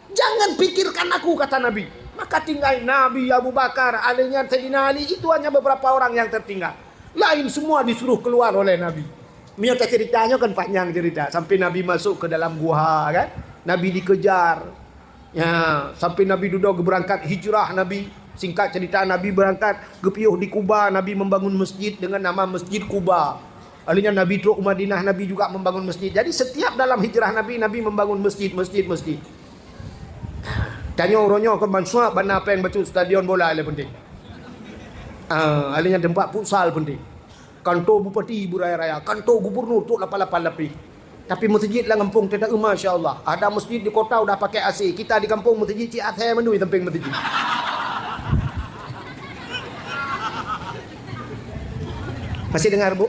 "Jangan pikirkan aku," kata Nabi. Maka tinggai Nabi, Abu Bakar, ahli nyan Saidina Ali, itu hanya beberapa orang yang tertinggal. Lain semua disuruh keluar oleh Nabi. Meunyoe tacerita nyoe kan panjang cerita. Sampai Nabi masuk ke dalam guha kan. Nabi dikejar. Ya, sampai Nabi dudoe geubeurangkat hijrah Nabi. Singkat cerita, Nabi berangkat, geupiôh di Kuba, Nabi membangun masjid dengan nama Masjid Kuba. Lalu nyan Nabi trok u Madinah, Nabi juga membangun masjid. Jadi setiap dalam hijrah Nabi, Nabi membangun masjid, masjid, masjid. Tanyoe uroe nyoe kon ban suap, bana péng bacut stadion bola le penting. Ah, lalu nyan tempat futsal penting. Kantor bupati beraya-raya, kantor gubernur tu lapan-lapan lapis. Tapi masjid lam gampông teuta, masya Allah. Ada masjid di kota udah pakai A C. Kita di kampung masjid cit asai mandum di samping masjid. Masih dengar, Bu?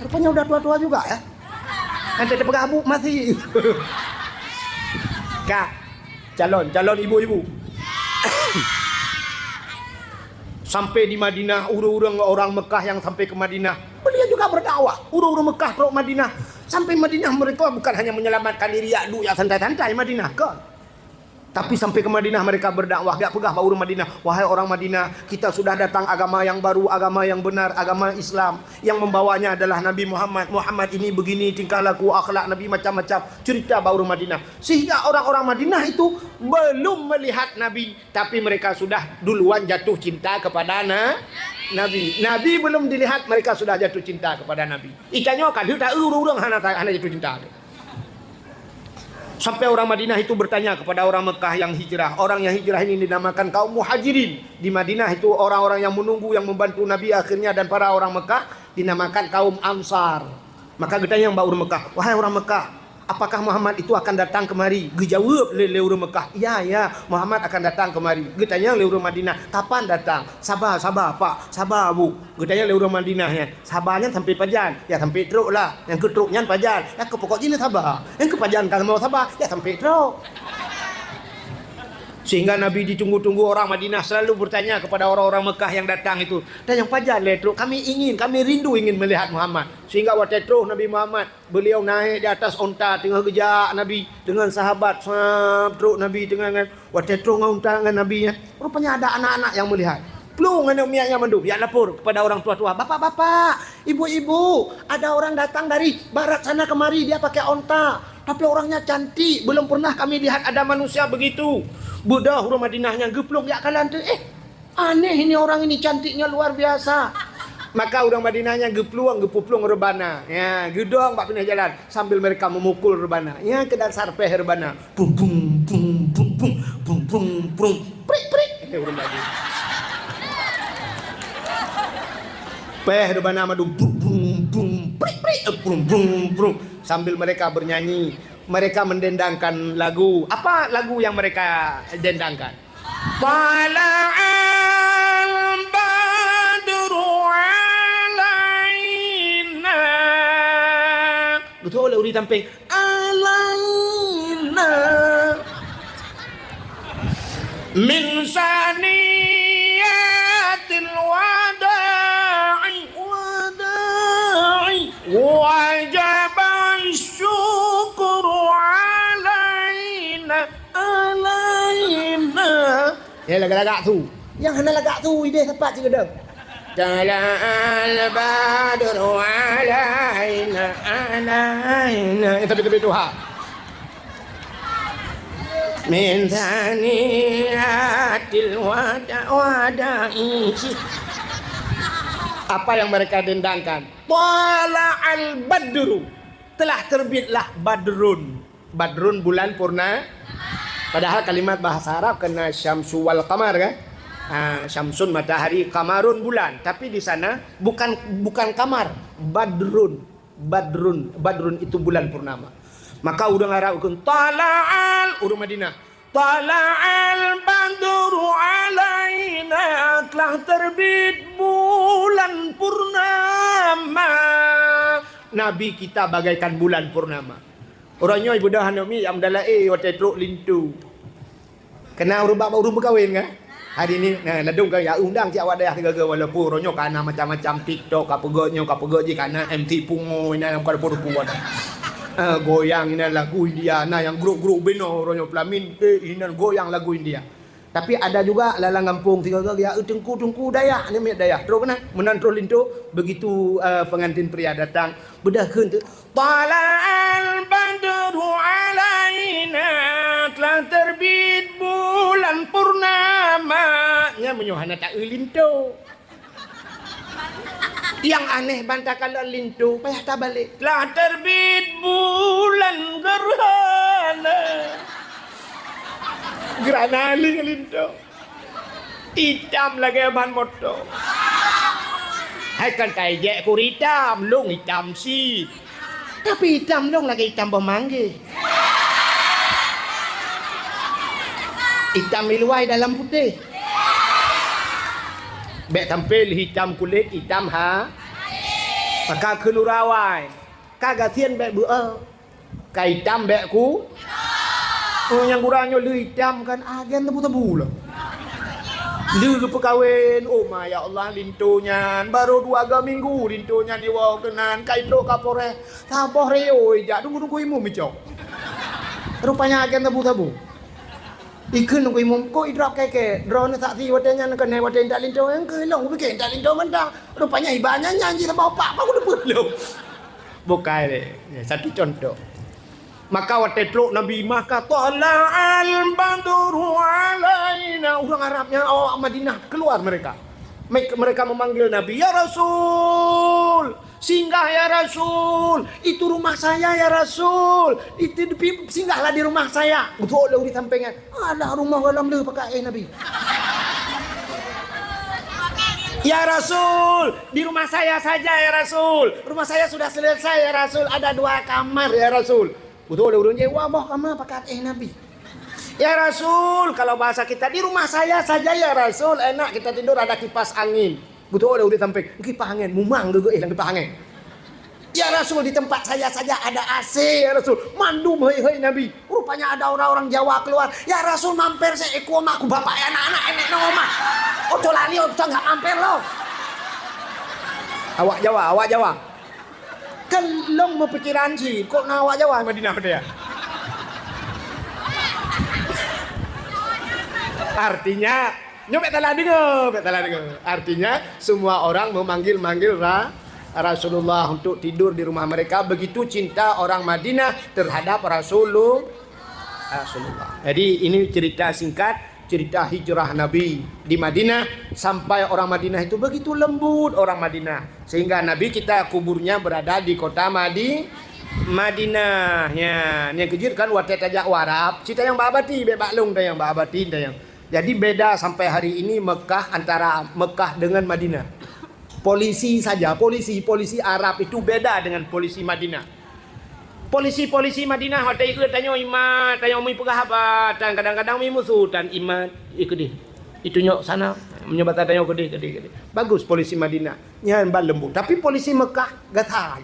Rupanya udah tua-tua juga ya. Nanti dia pegang Bu masih. Kak, calon, calon ibu-ibu. Sampai di Madinah, ureuëng-ureuëng orang Mekah yang sampai ke Madinah, beliau juga berdakwah. Ureuëng-ureuëng Mekah trok Madinah. Sampai Madinah mereka bukan hanya menyelamatkan diri, yak duek yak santai-santai Madinah, kan? Tapi sampai ke Madinah mereka berdakwah. Geujak peugah bak ureuëng Madinah, "Wahai orang Madinah, kita sudah datang agama yang baru, agama yang benar, agama Islam. Yang membawanya adalah Nabi Muhammad. Muhammad ini begini tingkah laku, akhlak Nabi macam-macam." Cerita bak ureuëng Madinah. Sehingga orang-orang Madinah itu belum melihat Nabi, tapi mereka sudah duluan jatuh cinta kepada na-, Nabi. Nabi belum dilihat, mereka sudah jatuh cinta kepada Nabi. Itanyoe ka lheueh taeu ureuëng hana, hana jatuh cinta. Sampai orang Madinah itu bertanya kepada orang Mekah yang hijrah. Orang yang hijrah ini dinamakan kaum Muhajirin. Di Madinah itu orang-orang yang menunggu, yang membantu Nabi akhirnya, dan para orang Mekah dinamakan kaum Ansar. Maka geutanyong bak ureuëng Meukah, "Wahai ureuëng Meukah, apakah Muhammad itu akan datang kemari?" Geujaweueb lé, lé ureuëng Meukah, "Ya, ya, Muhammad akan datang kemari." Geutanyong lé ureuëng Madinah, "Kapan datang?" "Saba, saba, Pak, saba, Bu." Geutanyong lé ureuëng Madinah nyan, "Saba nyan sampai pajan?" "Ya, sampai trok lah." "Nyang keu trok nyan pajan?" "Ya, keu pokok jih saba. Nyang keu pajan ka lheueh saba, ya sampai trok." Sehingga Nabi ditunggu-tunggu, orang Madinah selalu bertanya kepada orang-orang Mekah yang datang itu, "Dan nyang pajan lé trok? Kami ingin, kami rindu ingin melihat Muhammad." Sehingga watée troh Nabi Muhammad, beliau naik di atas onta, teungoh geujak Nabi dengan sahabat, sab, trok Nabi teungoh ngon, watée troh ngon onta ngon Nabi nyan. Rupanya ada anak-anak yang melihat. Plueng aneuk miet nyan mandum, jak lapor kepada orang tua-tua, "Bapak-bapak, ibu-ibu, ada orang datang dari barat sana kemari, dia pakai onta. Tapi orangnya cantik, belum pernah kami lihat ada manusia begitu." Beudôh ureuëng Madinah nyan geuplueng jak kalon teuh, "Eh, aneh ini orang ini, cantiknya luar biasa." Maka ureuëng Madinah nyan geuplueng, geupeuplueng reubana. Ya, geudong bak pinah jalan sambil mereka memukul reubana. Ya, keu dasar péh reubana. Prum, prum, prum, prum, prum, prum, prum, prum. Prik, prik. Kata ureuëng Madinah. Péh reubana mandum. Prum, prum, prum, prik, prik. Eh, prum, prum, prum. Sambil mereka bernyanyi, mereka mendendangkan lagu. Apa lagu yang mereka dendangkan? Tala'al badru alaina. Beutôi lé ureuëng sampéng. Alaina. Min saniyatil wada'i, wada'i. Wajaba syukru alaina. Alaina. Ya, lagak-lagak su. Nyang hana lagak su, idéh sapat sigoe dong. Tala'al badru alaina, alaina. Ya, tapi, tapi tu ha. Min saniyatil wada-, wada'i. Apa yang mereka dendangkan? Tala'al badru. Telah terbitlah badrun. Badrun bulan purna-, padahal kalimat bahasa Arab kena syamsu wal qamar, kan? Ha, syamsun matahari, qamarun bulan. Tapi di sana bukan, bukan kamar, badrun. Badrun, badrun itu bulan purnama. Maka ureuëng Arab kheun, "Tala'al," ureuëng Madinah, "Tala'al badru alaina," telah terbit bulan purnama. Nabi kita bagaikan bulan purnama. Uroe nyoe beudôh aneuk miet nyang meudalaé watée trok linto. Keunan ureuëng bak ureuëng meukawen kan? Hari ni, nah, ladôm ka ya undang cit awak dayah sigaga, walaupun uroe nyoe ka na macam-macam TikTok, ka peugah nyoe, ka peugah jih, ka na M C Pungo inan lam ka dapur-dapur. Eh, goyang inan lagu India, na nyang grup-grup binoe uroe nyoe pelamin, eh, inan goyang lagu India. Tapi ada juga lalang gampông sigaga ya, eh, teungku-teungku dayah, aneuk miet dayah. Trok keunan, meunan troh linto, begitu, eh, pengantin pria datang, beudôh kheun teuh, "Tala'al badru alaina," telah terbit bulan purnama. Nyan meunyoe hana taeu linto. Nyang aneh ban takalon linto, payah tabalek. Telah terbit bulan gerhana. Gerhana linto. Itam lagée ban moto. Hai kan tai jek kur itam, lông itam si. Tapi itam lông lagée itam boh manggeh. Itam iluai dalam putéh. Bék sampai lé itam kulét, itam ha. Maka keuneuk rawai. Ka gasien bék beu'oh. Ka itam bék ku. Oh, nyang gura nyoe le itam kan agen tebu-tebu lah. Le geupeukawen, oh ma ya Allah, linto nyan baru dua ga minggu linto nyan diwoe keunan, ka itrok Kapolres. Saboh reo ijak tunggu-tunggu imum icok. Rupanya agen tebu-tebu. Ikheun tunggu imum, kok idrop keke, droeneuh saksi watée nyan keuneuk watée intat linto, nyang keu lôn kupike intat linto mantong. Rupanya iba nyan nyan jih saboh pak, baru leupeuet lom. Bukai lé. Ya, satu contoh. Maka watée trok Nabi, maka tala'al badru alaina. Ureuëng Arab nyan awak Madinah keluar mereka. Me-, mereka memanggil Nabi, "Ya Rasul, singgah ya Rasul. Itu rumah saya ya Rasul. Itu di-, singgahlah di rumah saya." Beutôi lé ureuëng sampéng nyan. Alah rumah gohlom le pakai eh Nabi. "Ya Rasul, di rumah saya saja ya Rasul. Rumah saya sudah selesai ya Rasul. Ada dua kamar ya Rasul." Beutôi lé ureueng jih, "Wah, boh kama pakat éh Nabi." "Ya Rasul, kalau bahasa kita, di rumah saya saja ya Rasul. Enak kita tidur, ada kipas angin." Beutôi lé ureueng sampéng, "Kipas angin, mumang geuh éh lam kipas angin." "Ya Rasul, di tempat saya saja ada A C ya Rasul." Mandum hei-hei Nabi. Rupanya ada orang-orang Jawa keluar. "Ya Rasul, mampir seuekor mak ku bapak ya anak-anak enek nong omah. Oh, cola ni, oh, nggak mampir lo." Awak Jawa, awak Jawa. Kan lôn meupikiran cit, kok na awak Jawa Madinah teuh ya? Artinya, nyoe bèk salah deungö, bèk salah deungö. Artinya, semua orang memanggil-manggil Ra-, Rasulullah untuk tidur di rumah mereka. Begitu cinta orang Madinah terhadap Rasulul-, Rasulullah. Jadi, ini cerita singkat, cerita hijrah Nabi di Madinah, sampai orang Madinah itu begitu lembut orang Madinah, sehingga Nabi kita kuburnya berada di kota Madi-, Madinah. Nya, nyang keujeuet kan watèe tajak u Arab, cit tanyong bak abati, bèk bak lôn tanyong, bak abati tanyong. Jadi beda sampai hari ini Mekah, antara Mekah dengan Madinah. Polisi saja, polisi, polisi Arab itu beda dengan polisi Madinah. Polisi-polisi Madinah, watèe ikeu tanyoe imat, tanyoe mi peugah haba, tan kadang-kadang mi musu, tan imat, ikeu deh. Itunyok sana, meunyoe basa tanyoe keudeh, keudeh, keudeh. Bagus polisi Madinah, nyan ban lembut. Tapi polisi Mekah, gata.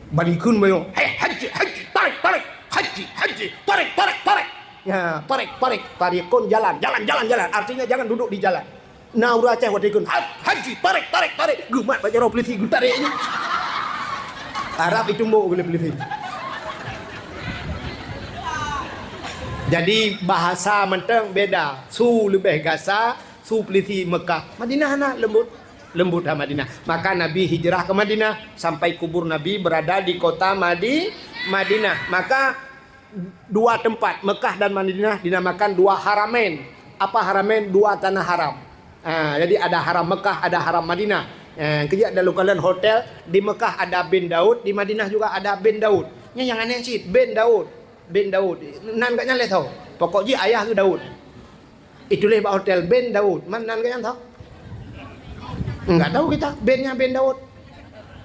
Ban ikheun meunyoe, "Hei, haji, haji, tarik, tarik. Haji, haji, tarik, tarik, tarik." Ya, tarik, tarik, tarikun jalan, jalan, jalan, jalan. Artinya jangan duduk di jalan. Na ureueng Aceh watèe ikheun, "Ha-, haji, tarik, tarik, tarik." Geumat bak jaroe polisi, geutarék nyan. Arab itu mbok geuh lé polisi. Jadi bahasa mantong beda. Su leubeh gasa, su polisi Mekah. Madinah na lembut. Lembut ha Madinah. Maka Nabi hijrah ke Madinah, sampai kubur Nabi berada di kota Madi-, Madinah. Maka dua tempat, Mekah dan Madinah, dinamakan dua haramain. Apa haramain? Dua tanah haram. Ha, jadi ada haram Mekah, ada haram Madinah. Ha, keujak dalam kalian hotel, di Mekah ada Bin Daud, di Madinah juga ada Bin Daud. Nyan nyang aneh cit, Bin Daud. Bin Daud. Nan gobnyan lé tho. Pokok jih ayah geuh Daud. Ituléh bak hotel, "Bin Daud." Man nan gobnyan tho? Enggak tahu kita, bin nyan bin Daud.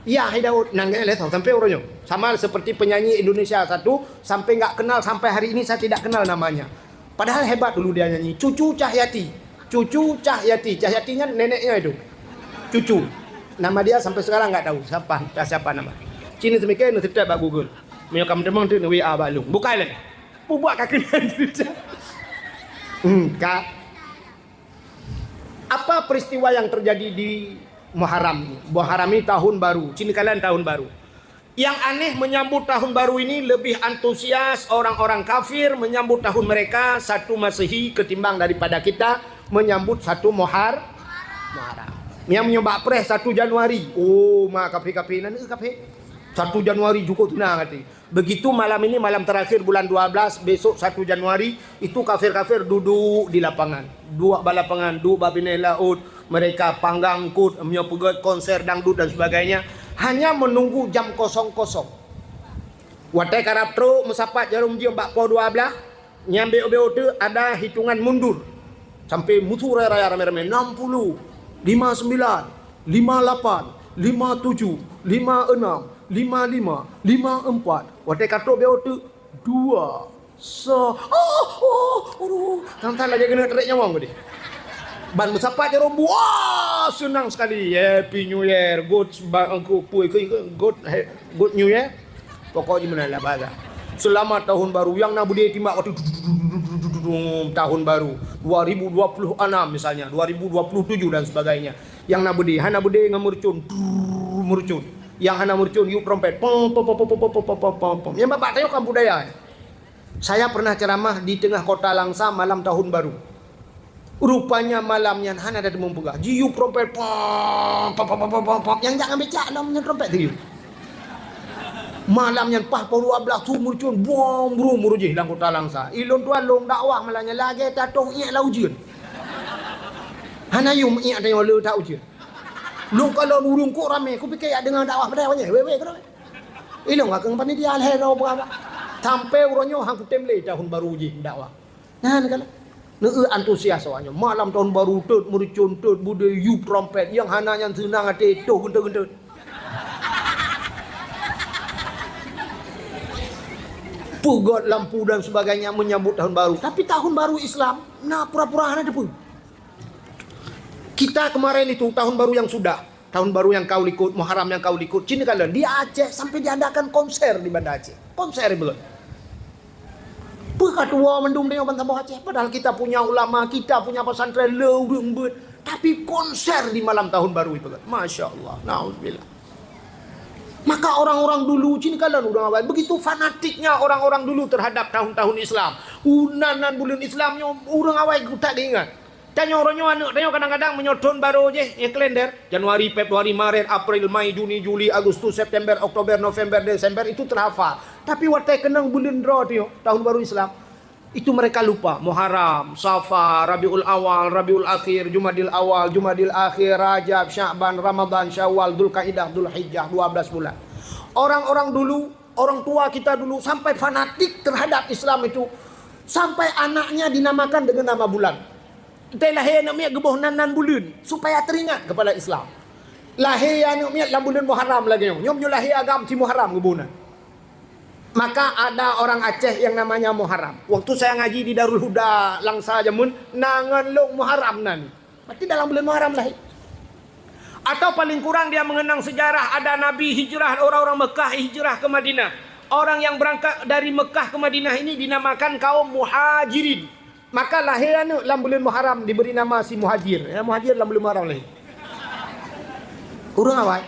Yah hai Daud, nan gobnyan lé tho sampai uroe nyoe. Sama seperti penyanyi Indonesia satu, sampai enggak kenal, sampai hari ini saya tidak kenal namanya. Padahal hebat dulu dia nyanyi. Cucu Cahyati. Cucu Cahyati. Cahyati nyan neneknya itu. Cucu. Nama dia sampai sekarang enggak tahu siapa, entah siapa nama. Cina semikian, seutôt bak Google. Meunyoe kamu teumong tu, W A bak lôn. Bukai lé. Peubuet ka keunan cerita. Hmm, ka. Apa peristiwa yang terjadi di Muharram ini? Muharram ini tahun baru, cina kalian tahun baru. Yang aneh, menyambut tahun baru ini lebih antusias orang-orang kafir menyambut tahun mereka satu Masehi ketimbang daripada kita menyambut satu Muhar-, Muharram. Nyang meunyoe bak preh satu Januari. Oh, ma kafir-kafir nan, eh, kafir. Satu Januari cukup senang hati. Begitu malam ini, malam terakhir bulan dua belas, besok satu Januari, itu kafir-kafir duduk di lapangan. Duek bak lapangan, duek bak binéh laôt, mereka panggang eungkôt, meunyoe peugét konser dangdut dan sebagainya, hanya menunggu jam kosong-kosong. Watée karab trok meusapat jaroe meujeuem bak poh dua blaih, nyang bék-bék teuk ada hitungan mundur. Sampai musu raya-raya ramé-ramé, enam puluh, lima sembilan, lima lapan, lima tujuh, lima enam, lima lima, lima empat. Watée ka trok bék teuk, dua, sa, oh, oh, aduh, tang-tang lagée keuneuk tarék nyawöng geude. Ban meusapat jaroe, wah, seunang sekali. Happy New Year, good, ba-, good, good, good New Year. Pokok jih meunan lah bahasa. Selamat Tahun Baru. Nyang na beudé timbak watée tahun baru dua ribu dua puluh enam misalnya, dua ribu dua puluh tujuh dan sebagainya. Nyang na beudé, hana beudé ngon meurucon, trrrr, meurucon. Nyang hana meurucon, yub trompet, pom, pom, pom. Nyang babah tanyoe kan budaya. Saya pernah ceramah di tengah kota Langsa malam tahun baru. Rupanya malam nyan hana ada teumeung peugah. Jiyub trompet, pom, pom, pom. Nyang jak ngambil cak lom nyan trompet tu. Malam nyan paih poh dua blaih su meurucon, buang brum meuruji lam kota Langsa. Ilôn tuan lôn dakwah malam nyan lagée tatoh iék lam ujeuen. Hana yum iék tanyoe le that ujeuen. Lôn kalon ureuëng kok ramé, kupike jak deungoe dakwah padahai wanyeh, wé-wé keudroe. Ilôn ka keueng panitia lhée droe peugah. Sampai uroe nyoe han kutem lé tahun baru jih dakwah. Nyan kalon. Neu antusias awaknyan. Malam tahun baru, tot meurucon, tot beudé, yup trompet, nyang hana nyan seunang até, toh geunteut-geunteut. Peugöt lampu dan sebagainya menyambut tahun baru. Tapi tahun baru Islam, na pura-pura hana teupeu. Kita kemarin itu, tahun baru yang sudah, tahun baru yang kau likot, Muharram yang kau likot, cina kalon, di Aceh sampai diadakan konser di Banda Aceh. Konser betul. Peue ka tuwoe mandum tanyoe bansa boh Aceh. Padahal kita punya ulama, kita punya pesantren le ureueng beuet. Tapi konser di malam tahun baru itu kan. Masya Allah. Nauzubillah. Maka orang-orang dulu, cina kalon ureueng awai. Begitu fanatiknya orang-orang dulu terhadap tahun-tahun Islam. Unan nan buleuen Islam nyoe ureueng awai geutak geuingat. Tanyoe uroe nyoe aneuk tanyoe kadang-kadang meunyoe thon barô jih, nyang kalender, Januari, Februari, Maret, April, Mei, Juni, Juli, Agustus, September, Oktober, November, Desember, itu terhafal. Tapi watèe keunong buleuen droe teuh, tahun baru Islam, itu mereka lupa. Muharram, Safar, Rabiul Awal, Rabiul Akhir, Jumadil Awal, Jumadil Akhir, Rajab, Sya'ban, Ramadan, Syawal, Dzulkaidah, Dzulhijjah, dua belas bulan. Orang-orang dulu, orang tua kita dulu sampai fanatik terhadap Islam itu, sampai anaknya dinamakan dengan nama bulan. Teuh lahé aneuk miet geuboh nan, nan buleuen, supaya teringat kepada Islam. Lahé aneuk miet lam buleuen Muharram lagèe nyoe. Nyoe meunyoe lahé agam si Muharram geuboh nan. Maka ada orang Aceh yang namanya Muharram. Waktu saya ngaji di Darul Huda Langsa jameun, na ngon lôn Muharram nan. Berarti dalam bulan Muharram lahé. Atau paling kurang dia mengenang sejarah ada Nabi hijrah, orang-orang Mekah hijrah ke Madinah. Orang yang berangkat dari Mekah ke Madinah ini dinamakan kaum Muhajirin. Maka lahé aneuk lam buleuen Muharram diberi nama si Muhajir. Ya, Muhajir lam buleuen Muharram lahé. Ureueng awai.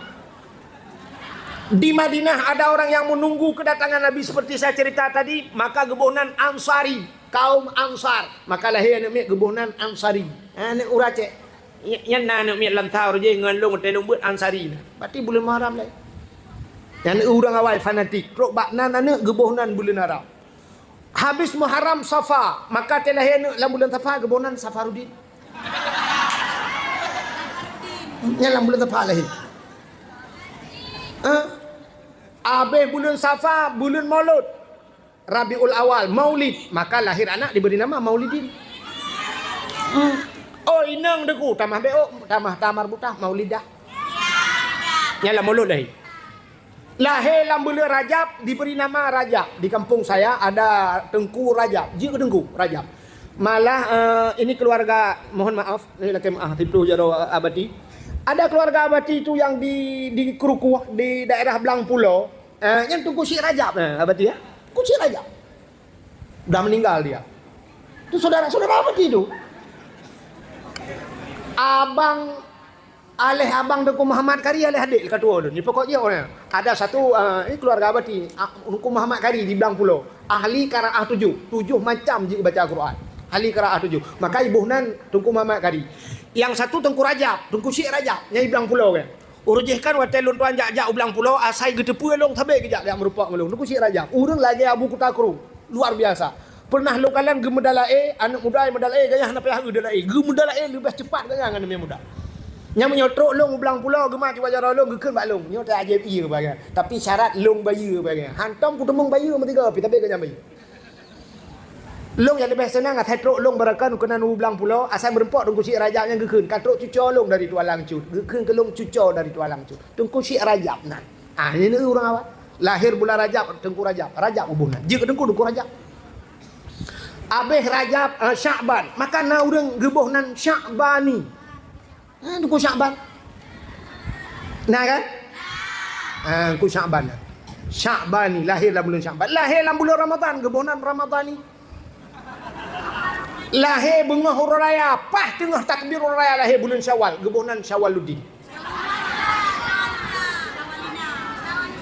Di Madinah ada orang yang menunggu kedatangan Nabi seperti saya cerita tadi, maka geuboh nan Ansari, kaum Ansar. Maka lahé aneuk miet geuboh nan Ansari. Aneuk ureueng Aceh. Nyan na aneuk miet lam Saur jih ngon lôn teuh lôn beuet Ansari na. Berarti buleuen Muharram lahé. Nyan ureueng awai fanatik. Trok bak nan aneuk geuboh nan buleuen Arab. Habis Muharram, Safa, maka teuh lahé aneuk lam buleuen Safa geuboh nan Safaruddin. Nyan lam buleuen Safa lahé. Eh? Habis buleuen Safa, buleuen Maulud. Rabiul Awal, Maulid, maka lahir anak diberi nama Maulidin. Hmm. Oh, inong deku, tamah beok, tamah tamar butah, Maulidah. Nyan lam Maulud lahé. Lahé lam buleuen Rajab diberi nama Rajab. Di kampung saya ada Teungku Rajab. Jeuet keu Teungku Rajab. Malah, eh, ini keluarga, mohon maaf, ini lakèe maaf, siploh jaroe Abati. Ada keluarga Abati tu yang di, di Krukuh, di daerah Blang Pulo. Eh, nyan Teungku Syik Rajab, eh, Abati, ya. Teungku Syik Rajab. Dah meninggal dia. Tu saudara-saudara Abati tu. Abang Aléh abang Teungku Muhammad Kari, aléh adék ka tuwoe lôn. Ni pokok jih orang. Ada satu, ah, ini keluarga Abati, ah, Teungku Muhammad Kari di Blang Pulo. Ahli qiraah tujoh. Tujoh macam jih baca Quran. Ahli qiraah tujoh. Maka iboh nan Teungku Muhammad Kari. Yang satu Teungku Rajab, Teungku Syik Rajab, nyang di Blang Pulo kan. Ureueng jih kan watèe lôn tuan jak-jak u Blang Pulo, asai geuteupeue lôn sabe geujak-jak meurumpok ngon lôn. Teungku Syik Rajab, ureueng lagèe Abu Kuta Kru. Luar biasa. Pernah lôn kalon geumeudalaé, aneuk muda meudalaé, gaya hana payah eu dalaé. Geumeudalaé leubeh cepat gaya ngon aneuk muda. Nyang meunyoe trok lôn u Blang Pulo, geumat jiwajah lôn, geukheun bak lôn. Nyoe teu ajaéb ié bagai. Tapi syarat lôn bayeue bagai. Hantom kuteumeung bayeue meusigoe pi, tapi gaya bayeue. Lôn nyang leubeh seunang asai trok lôn barokon keunan u Blang Pulo, asai meurumpok Teungku Syik Rajab nyang geukheun, ka trok cuco lôn dari Tualang Cut. Geukheun keu lôn cuco dari Tualang Cut. Teungku Syik Rajab nan. Ah, ini ureueng awai. Lahir bulan Rajab, Teungku Rajab. Rajab geuboh nan. Jeuet keu Teungku, Teungku Rajab. Abéh Rajab, eh, Syakban. Maka na ureueng geuboh nan Syakbani. Eh, Teungku Syakban. Nah kan? Ah, Teungku Syakban. Syakbani, lahir lam bulan Syakban. Lahir lam bulan Ramadan, geuboh nan Ramadani. Lahé beungoh uroe raya, paih teungoh takbir uroe raya lahé buleuen Syawal, geuboh nan Syawaluddin.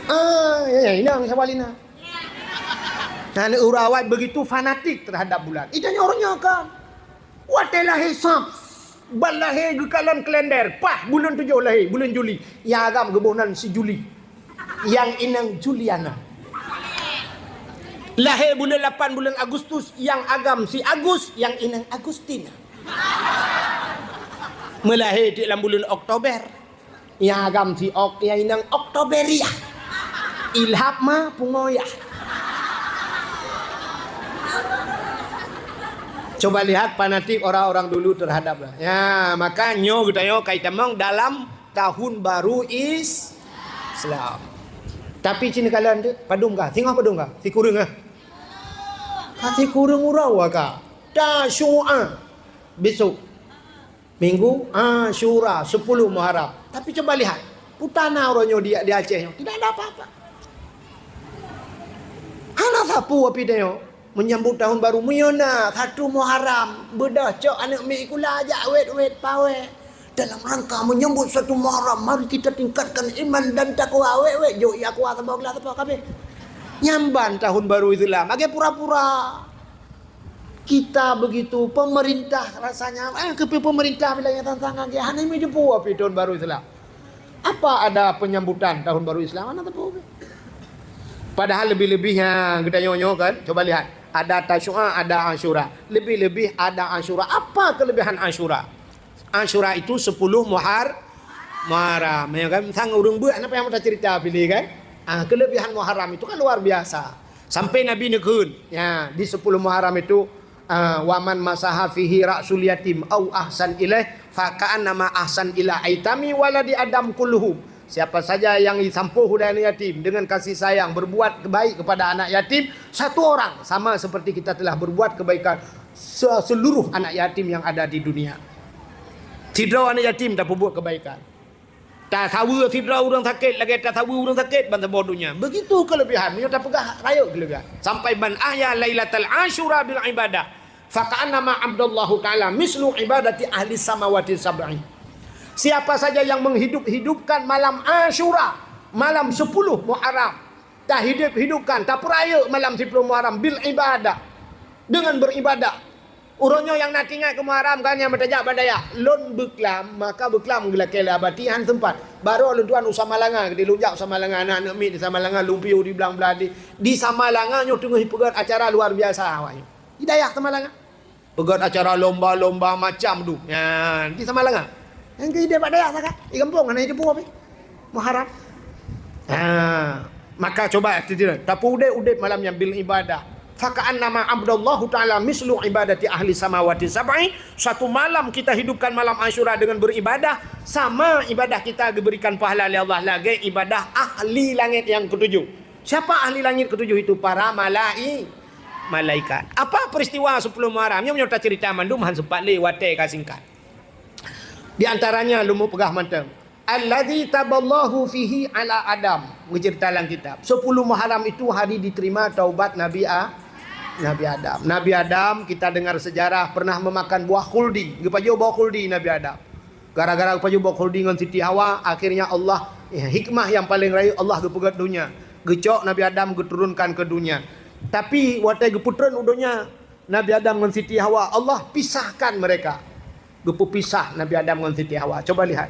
Ah, ya, ya, inong Syawalina. Nah, ureueng awai begitu fanatik terhadap bulan. Itu hanya orang nyoe kan. Watèe lahé Sab, ban lahé geukalon kalender, paih buleuen tujoh lahé, buleuen Juli. Nyang agam geuboh nan si Juli. Nyang inong Juliana. Lahé buleuen lapan buleuen Agustus, nyang agam si Agus, nyang inong Agustina. Meulahé teuk lam buleuen Oktober, nyang agam si Ok, nyang inong Oktoberia. Ilhab ma pungoya. Coba lihat fanatik orang-orang dulu terhadap, ya, maka nyoe geutanyoe ka itamong dalam tahun baru Is-, Islam. Tapi cina kalian tu, padum kah? Singoh padum kah? Sikureueng kah? Ka sikureueng uroe ka. Tasu'a. Besok. Minggu Asyura, sepuluh Muharram. Tapi coba lihat, peue na uroe nyoe di, di Aceh nyoe. Tidak ada apa-apa. Hana sapeue api tanyoe menyambut tahun baru. Meunyoe na satu Muharram, beudôh cok aneuk miet sikula jak wét-wét pawét. Dalam rangka menyambut satu Muharram, mari kita tingkatkan iman dan takwa. Wét-wét, jok ia kuah saboh glah saboh kabeh. Nyan ban tahun baru Islam. Lagèe pura-pura. Kita begitu, pemerintah rasanya, eh, keupeue pemerintah bila nyang sang-sang lagèe hana meujeupu api tahun baru Islam. Apa ada penyambutan tahun baru Islam? Hana teupeu. Padahal lebih-lebih, ha, geutanyoe nyoe kan, coba lihat. Ada Tasu'a, ada Asyura. Lebih-lebih ada Asyura. Apa kelebihan Asyura? Asyura itu sepuluh Muhar-, Muharram. Ya kan? Sang ureueng beuet, napa nyang meuta cerita pilih kan? Ah, kelebihan Muharram itu kan luar biasa. Sampai Nabi neukheun, ya, di sepuluh Muharram itu, ah, "Wa man masaha fihi ra'sul yatim au ahsan ilaih, fa ka'annama ahsan ila aitami waladi Adam kulluhum." Siapa saja yang disampôh ulèh aneuk yatim dengan kasih sayang, berbuat baik kepada anak yatim, satu orang, sama seperti kita telah berbuat kebaikan se-, seluruh anak yatim yang ada di dunia. Sidroe aneuk yatim tapeubuet kebaikan. Tasaweue sidroe ureueng sakét lagèe tasaweue ureueng sakét ban saboh donya. Begitu kelebihan, meunyoe tapeugah rayeuk kelebihan. Sampai, "Man ahya lailatal Asyura bil ibadah, fa ka'annama abdallahu ta'ala mislu ibadati ahli samawati sab'i." Siapa saja yang menghidup-hidupkan malam Asyura, malam sepuluh Muharram, tahidup-hidupkan, tapeurayeuk malam sepuluh Muharram bil ibadah, dengan beribadah. Uroe nyoe nyang na teuingat keu Muharram kan nyang meutajak bak dayah. Lôn beuklam, maka beuklam geulakèe lé abati han seumpat. Barô lôn tuan u Samalanga, keudéh lôn jak u Samalanga, na aneuk miet di Samalanga, lôn piôh di blang blaih di. Di Samalanga nyoe teungoh jipeugöt acara luar biasa awak nyoe. Di dayah Samalanga. Peugöt acara lomba-lomba macam tu. Nyan, di Samalanga. Nyang keu idéh bak dayah sagai. Di gampông hana jiteupeue pih. Muharram. Ha, maka coba, tapeuudép-udép malam nyan bil ibadah. Fa ka'annama abdallahu ta'ala mislu ibadati ahli samawati sab'i. Satu malam kita hidupkan malam Asyura dengan beribadah, sama ibadah kita diberikan pahala oleh Allah lagèe ibadah ahli langit yang ketujuh. Siapa ahli langit ketujuh itu? Para malai-, malaikat. Apa peristiwa sepuluh Muharram? Nyoe meunyoe tacerita mandum han sempat lé, watèe ka singkat. Di antaranya lôn peugah mantong. Alladzi taballahu fihi ala Adam. Geucerita lam kitab. Sepuluh Muharram itu hari diterima taubat Nabi A-, Nabi Adam. Nabi Adam, kita dengar sejarah, pernah memakan buah khuldi. Geupajoh buah khuldi Nabi Adam. Gara-gara geupajoh buah khuldi ngon Siti Hawa, akhirnya Allah, ya, hikmah yang paling rayeuk Allah geupeugöt donya. Geucok Nabi Adam geuturunkan ke dunia. Tapi watèe geupeutron u donya, Nabi Adam ngon Siti Hawa, Allah pisahkan mereka. Geupeupisah Nabi Adam ngon Siti Hawa. Coba lihat.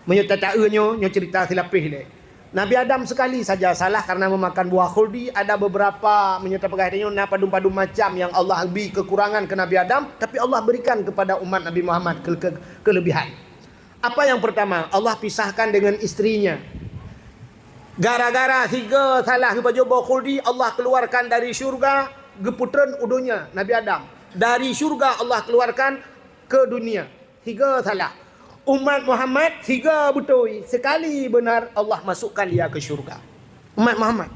Meunyoe tataeu nyoe, nyoe cerita silapéh lé. Nabi Adam sekali saja salah karena memakan buah khuldi. Ada beberapa, meunyoe tapeugah nyoe, na padum-padum macam yang Allah bri kekurangan ke Nabi Adam, tapi Allah berikan kepada umat Nabi Muhammad ke-, ke-, kelebihan. Apa yang pertama? Allah pisahkan dengan istrinya. Gara-gara sigoe salah geupajoh buah khuldi, Allah keluarkan dari syurga, geupeutron u donya Nabi Adam. Dari syurga Allah keluarkan ke dunia. Sigoe salah. Umat Muhammad sigoe beutôi, sekali benar Allah masukkan dia ke syurga. Umat Muhammad.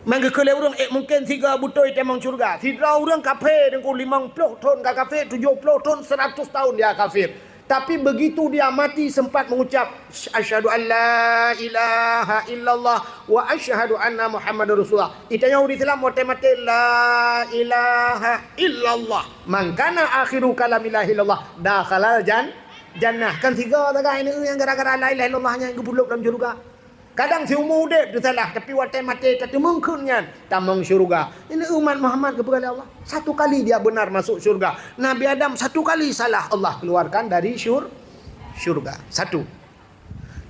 Manggeukheun lé ureueng, eh, mungken sigoe beutôi tamong syurga. Sidroe ureueng kafé deungon limong ploh thon ka kafé, tujoh ploh thon, seratus tahun dia kafir. Tapi begitu dia mati sempat mengucap, "Asyhadu an la ilaha illallah wa asyhadu anna Muhammadar Rasulullah." Itanyoe ureueng Islam watèe maté, "La ilaha illallah. Man kana akhiru kalami la ilaha illallah, dakhalal jan-, jannah." Kan sigoe sagai nyan nyang gara-gara la ilaha illallah nyan geupeuleub lam syurga. Kadang siumu udép teusalah, tapi watèe maté tateumeung kheun nyan, tamong syurga. Ini umat Muhammad geupeugah lé Allah. Satu kali dia benar masuk syurga. Nabi Adam satu kali salah, Allah keluarkan dari syur-, syurga. Satu.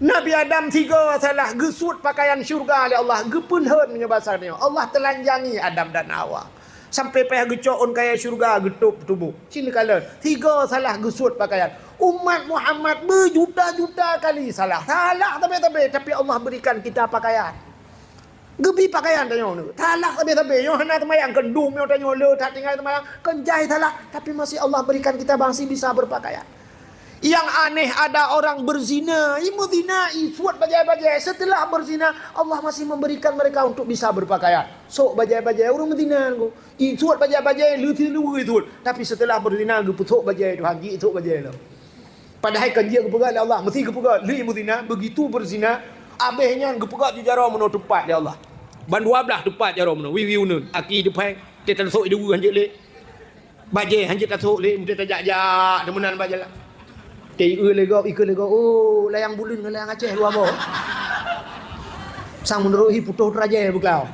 Nabi Adam sigoe salah, geusuet pakaian syurga lé Allah, geupeulhon meunyoe basa nyoe. Allah telanjangi Adam dan Hawa. Sampai payah geucok ôn kayèe syurga geutôp tuboh. Cit neukalon, sigoe salah geusuet pakaian. Umat Muhammad beujuta-juta kali salah. Salah sabe-sabe, tapi Allah berikan kita pakaian. Geubi pakaian tanyoe nyoe. Salah sabe-sabe. Nyoe hana seumayang, keu dum nyoe tanyoe le that tinggai seumayang. Kon jai salah, tapi masih Allah berikan kita masih bisa berpakaian. Yang aneh, ada orang berzina, i meuzina, i suet bajai-bajai. Setelah berzina, Allah masih memberikan mereka untuk bisa berpakaian. Sok bajai-bajai ureuëng meuzina nyoe. I suet bajai-bajai, le silu i suet. Tapi setelah berzina, geupeusok bajai Tuhan, jisok bajai lom. Padahai kan jeuet geupeugah lé Allah, meusti geupeugah, le meuzina, begitu berzina, abéh nyan geupeugah di jaroe meunoe teupat lé Allah. Ban dua blaih teupat jaroe meunoe, wiwi uneun, aki teupeng, teutan sok i dua hanjeuet lé. Bajée hanjeuet tasok lé, meuti tajak-jak, teumeunan bak jalan. Teu-eu lé gob, ikeue lé gob, oh, layang buleuen ngon layang Aceh dua boh. Sang meunurot hi putôh teurajée beuklau.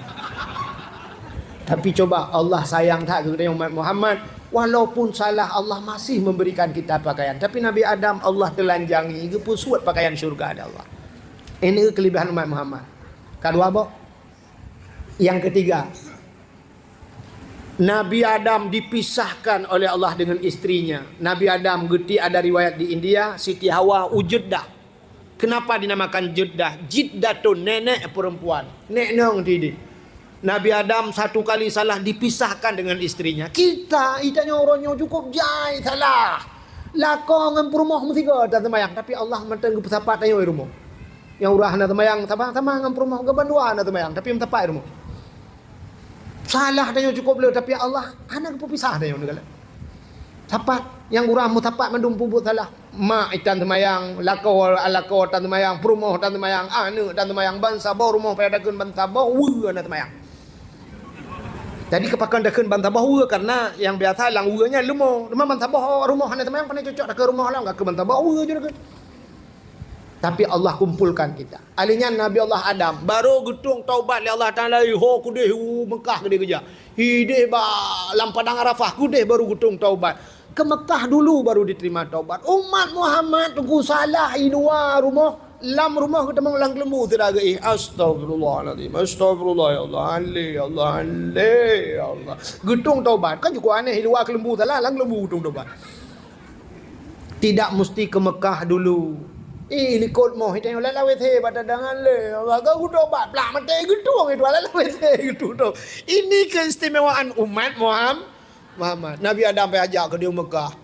Tapi coba, Allah sayang that keu geutanyoe umat Muhammad. Walaupun salah, Allah masih memberikan kita pakaian. Tapi Nabi Adam, Allah telanjangi, geupeusuet pakaian syurga lé Allah. Ini kelebihan umat Muhammad. Ka dua boh. Yang ketiga, Nabi Adam dipisahkan oleh Allah dengan istrinya. Nabi Adam, geuti ada riwayat di India, Siti Hawa u Jeddah. Kenapa dinamakan Jeddah? Jiddatun, nenek perempuan. Nek nong tidih. Nabi Adam satu kali salah dipisahkan dengan istrinya. Kita, kita nyoe uroe nyoe cukup jai salah. Lakoe ngon peurumoh meusigoe taseumayang, tapi Allah mantong geupeusapat tanyoe i rumoh. Nyang uroe hana seumayang, sama-sama ngon peurumoh, geuban dua hana seumayang, tapi meusapat i rumoh. Salah tanyoe cukup le, tapi Allah hana geupeupisah tanyoe ngon gala. Sapat, nyang uroe meusapat mandum peubuet salah. Mak itan seumayang, lakoe, lakoe tan seumayang, peurumoh tan seumayang, aneuk tan seumayang, bansaboh rumoh payah takheun bansaboh, weue hana seumayang. Jadi keupakon takheun bansaboh weue, karena nyang biasa lam weue nyan leumo. Teuma bansaboh rumoh hana seumayang, pane cocok takheun rumoh lam, ka keu bansaboh weue ju takheun. Tapi Allah kumpulkan kita. Alèh nyan Nabi Allah Adam baru geutueng taubat lé Allah Taala, ho keudeh u Mekah keudeh geujak. Hideh ba lam padang Arafah keudeh baru geutueng taubat. Ke Mekah dulu baru diterima taubat. Umat Muhammad teungku salah i luwa rumoh, lam rumoh geutamong lam keuleumbu sira geuéh. Astagfirullahalazim. Astagfirullah ya Allah. Ale ya Allah. Ale ya Allah. Geutueng taubat. Kan cukup aneh i luwa keuleumbu salah, lam keuleumbu geutueng taubat. Tidak mesti ke Mekah dulu. Ih, likot moh, ita nyoe lam W C bak tadangan lé. Allah ka geutobat, plak maté geutueng itu lam W C geutueng. Ini keistimewaan umat Muham-, Muhammad. Nabi Adam payah jak keudeh Mekah.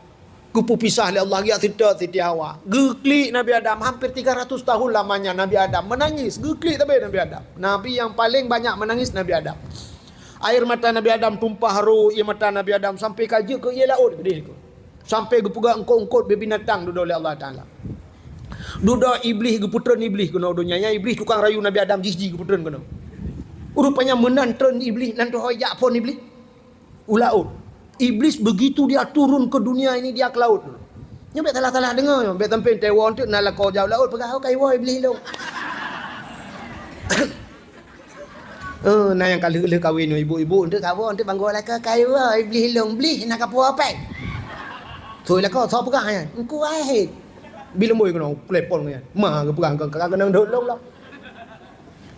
Geupeupisah lé Allah, geujak seutôt Siti Hawa. Geuklik Nabi Adam, hampir tiga ratus tahun lamanya Nabi Adam menangis. Geuklik tapi Nabi Adam. Nabi yang paling banyak menangis Nabi Adam. Air mata Nabi Adam tumpah ruh, air mata Nabi Adam sampai ka jeuet keu ié laôt keudeh. Sampai geupeugah eungkôt-eungkôt binatang dudoe lé Allah Taala. Dudoe Iblih geupeutreun Iblih keunoe donya. Nyan Iblih tukang rayu Nabi Adam jih-jih geupeutreun keunoe. Rupanya meunan treun Iblih, nan teuhôi jak phon Iblih u laôt. Iblis begitu dia turun ke dunia ini, dia ke laut dulu. Nyoe bèk salah-salah deungoe nyoe, bèk sampai teuwoe teuk na lakoe jak u laôt peugah, "Oh, ka iwoe Iblih lôn." Eh, na nyang ka lheueh-lheueh kawin nyoe, ibu-ibu, enteuk ka woe, enteuk banggô lakoe, ka iwoe Iblih lôn, blih na ka puwoe péng. Sôi lakoe, soe peugah nyan? Engku Wahid. Bileumbôi keunoe, telepon nyan. Ma geupeugah, ka, ka, ka keunong dot lôn lom.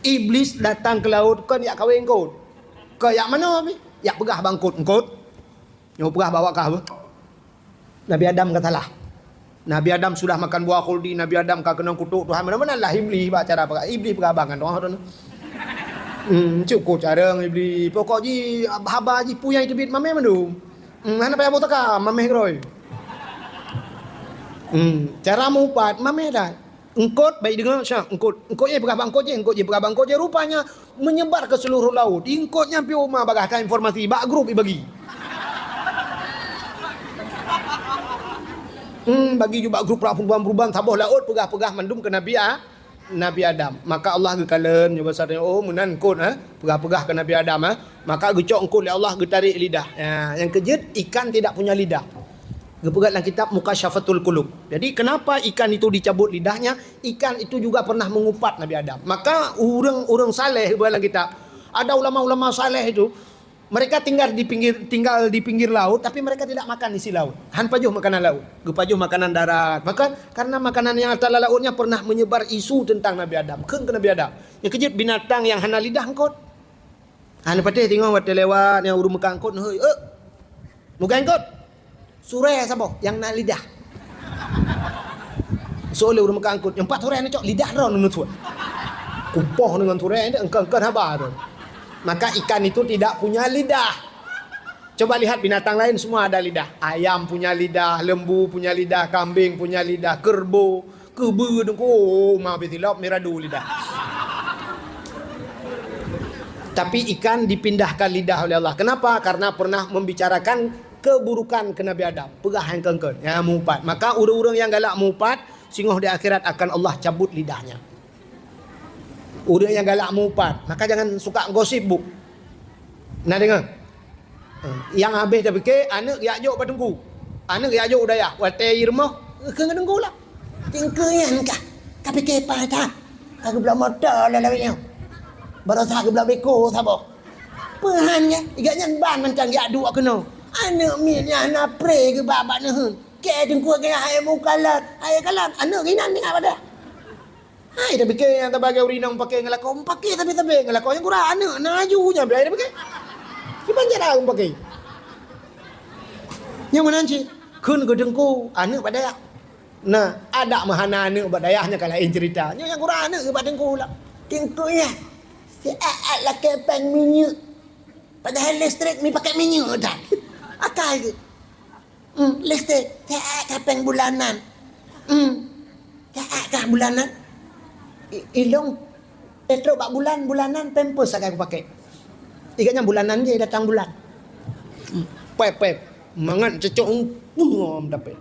Iblis datang ke laut, kon jak kawin eungkôt. Kon jak manoe pih? Jak peugah bak eungkôt, "Eungkôt, nyoe peugah bak awak kah beuh." Nabi Adam ka salah. Nabi Adam sudah makan buah khuldi, Nabi Adam ka keunong kutok Tuhan. Meunan-meunan lah Iblih bak cara peugah. Iblih peugah abang kan doh tu. Hmm, cukup carông Iblih. Pokok jih haba jih peue nyang teubiet mamèh mandum. Hmm, hana payah boh teuka, mamèh keurôi. Hmm, cara meuupat, mamèh dah. Eungkôt, bèk deungoe, syak, eungkôt. Eungkôt jih peugah bak eungkôt jih, eungkôt jih peugah bak eungkôt jih. Rupanya, menyebar ke seluruh laut. Eungkôt nyan pih uma bagaih ka informasi, bak grup ibagi. Hmm, bagi ju bak grup perubahan-perubahan, saboh laôt peugah-peugah mandum keu Nabi A-, Nabi Adam. Maka Allah geukalon, nyoe basa, oh, meunan eungkôt, eh, peugah-peugah keu Nabi Adam, eh. Maka geucok eungkôt lé Allah, geutarek lidah. Ya, nyang keu jeuet, ikan tidak punya lidah. Geupeugah lam kitab Mukasyafatul Qulub. Jadi, kenapa ikan itu dicabut lidahnya? Ikan itu juga pernah mengupat Nabi Adam. Maka, ureueng-ureueng saleh, geupeugah lam kitab, ada ulama-ulama saleh itu, mereka tinggal di pinggir, tinggal di pinggir laut, tapi mereka tidak makan isi laut. Han pajoh makanan laut. Geupajoh makanan darat. Maka, karena makanan yang antara lautnya pernah menyebar isu tentang Nabi Adam. Kheun keu Nabi Adam. Nyang keu jeuet binatang nyang hana lidah eungkôt. Hana patéh teungoh watèe lewat nyang ureueng meukat eungkôt, "Hei, eh. Mugai eungkôt. Surée saboh nyang na lidah." Soe lé ureueng meukat eungkôt, "Nyang pat surée neucok lidah droe neuneuk." Kupoh dengan turek, engkon-engkon haba tu. Maka ikan itu tidak punya lidah. Coba lihat binatang lain, semua ada lidah. Ayam punya lidah, lembu punya lidah, kambing punya lidah, kerbau, keubeu tu, oh, ma bitilop miradu lidah. Tapi ikan dipindahkan lidah oleh Allah. Kenapa? Karena pernah membicarakan keburukan ke Nabi Adam. Peugah engkon-engkon, ya, meuupat. Maka ureuëng-ureuëng yang galak meuupat, singoh di akhirat akan Allah cabut lidahnya. Ureuëng nyang galak meuupat, maka jangan suka gosip, Bu. Na deungoe? Nyang habéh tapike, aneuëk jak jok bak teungku. Aneuëk jak jok u dayah, watée i rumoh, keu ngon teungku lah. Teungku nyan kah, ka pike paih that. Ka geubloe moto lé lawét nyoe. Baroesa geubloe beko saboh. Peuhan nyan, i gobnyan ban mantong jak duek keunoe. Aneuëk miet nyan hana pré geuba bak neuheun. Kée teungku geuh hai mukalat, hai kalat, aneuëk inan tinggai padah. Hai, tapike nyang tabagai ureuëng inong meupaké ngon lakoe, meupaké sabe-sabe ngon lakoe nyang gura aneuëk, na aju nyan beurai tapike. Kiban cara meupaké. Nyang meunan cit, kheun keu teungku, aneuëk bak dayah. Nah, adak meuhana aneuëk bak dayah nyan ka laén ceurita. Nyoe nyang gura aneuëk bak teungku lah. Teungku nyan, siat-at lakée péng minyeuk. Padahai listrik mi pakai minyeuk dah. Akai geuh. Hmm, listrik, siat kah péng bulanan. Hmm, siat kah bulanan. I-, ilong trok bak bulan, bulanan pampers sagai kupakai. I gobnyan bulanan je datang bulan. Hmm, pep, pep. Mangat cocok, hmm, tapi.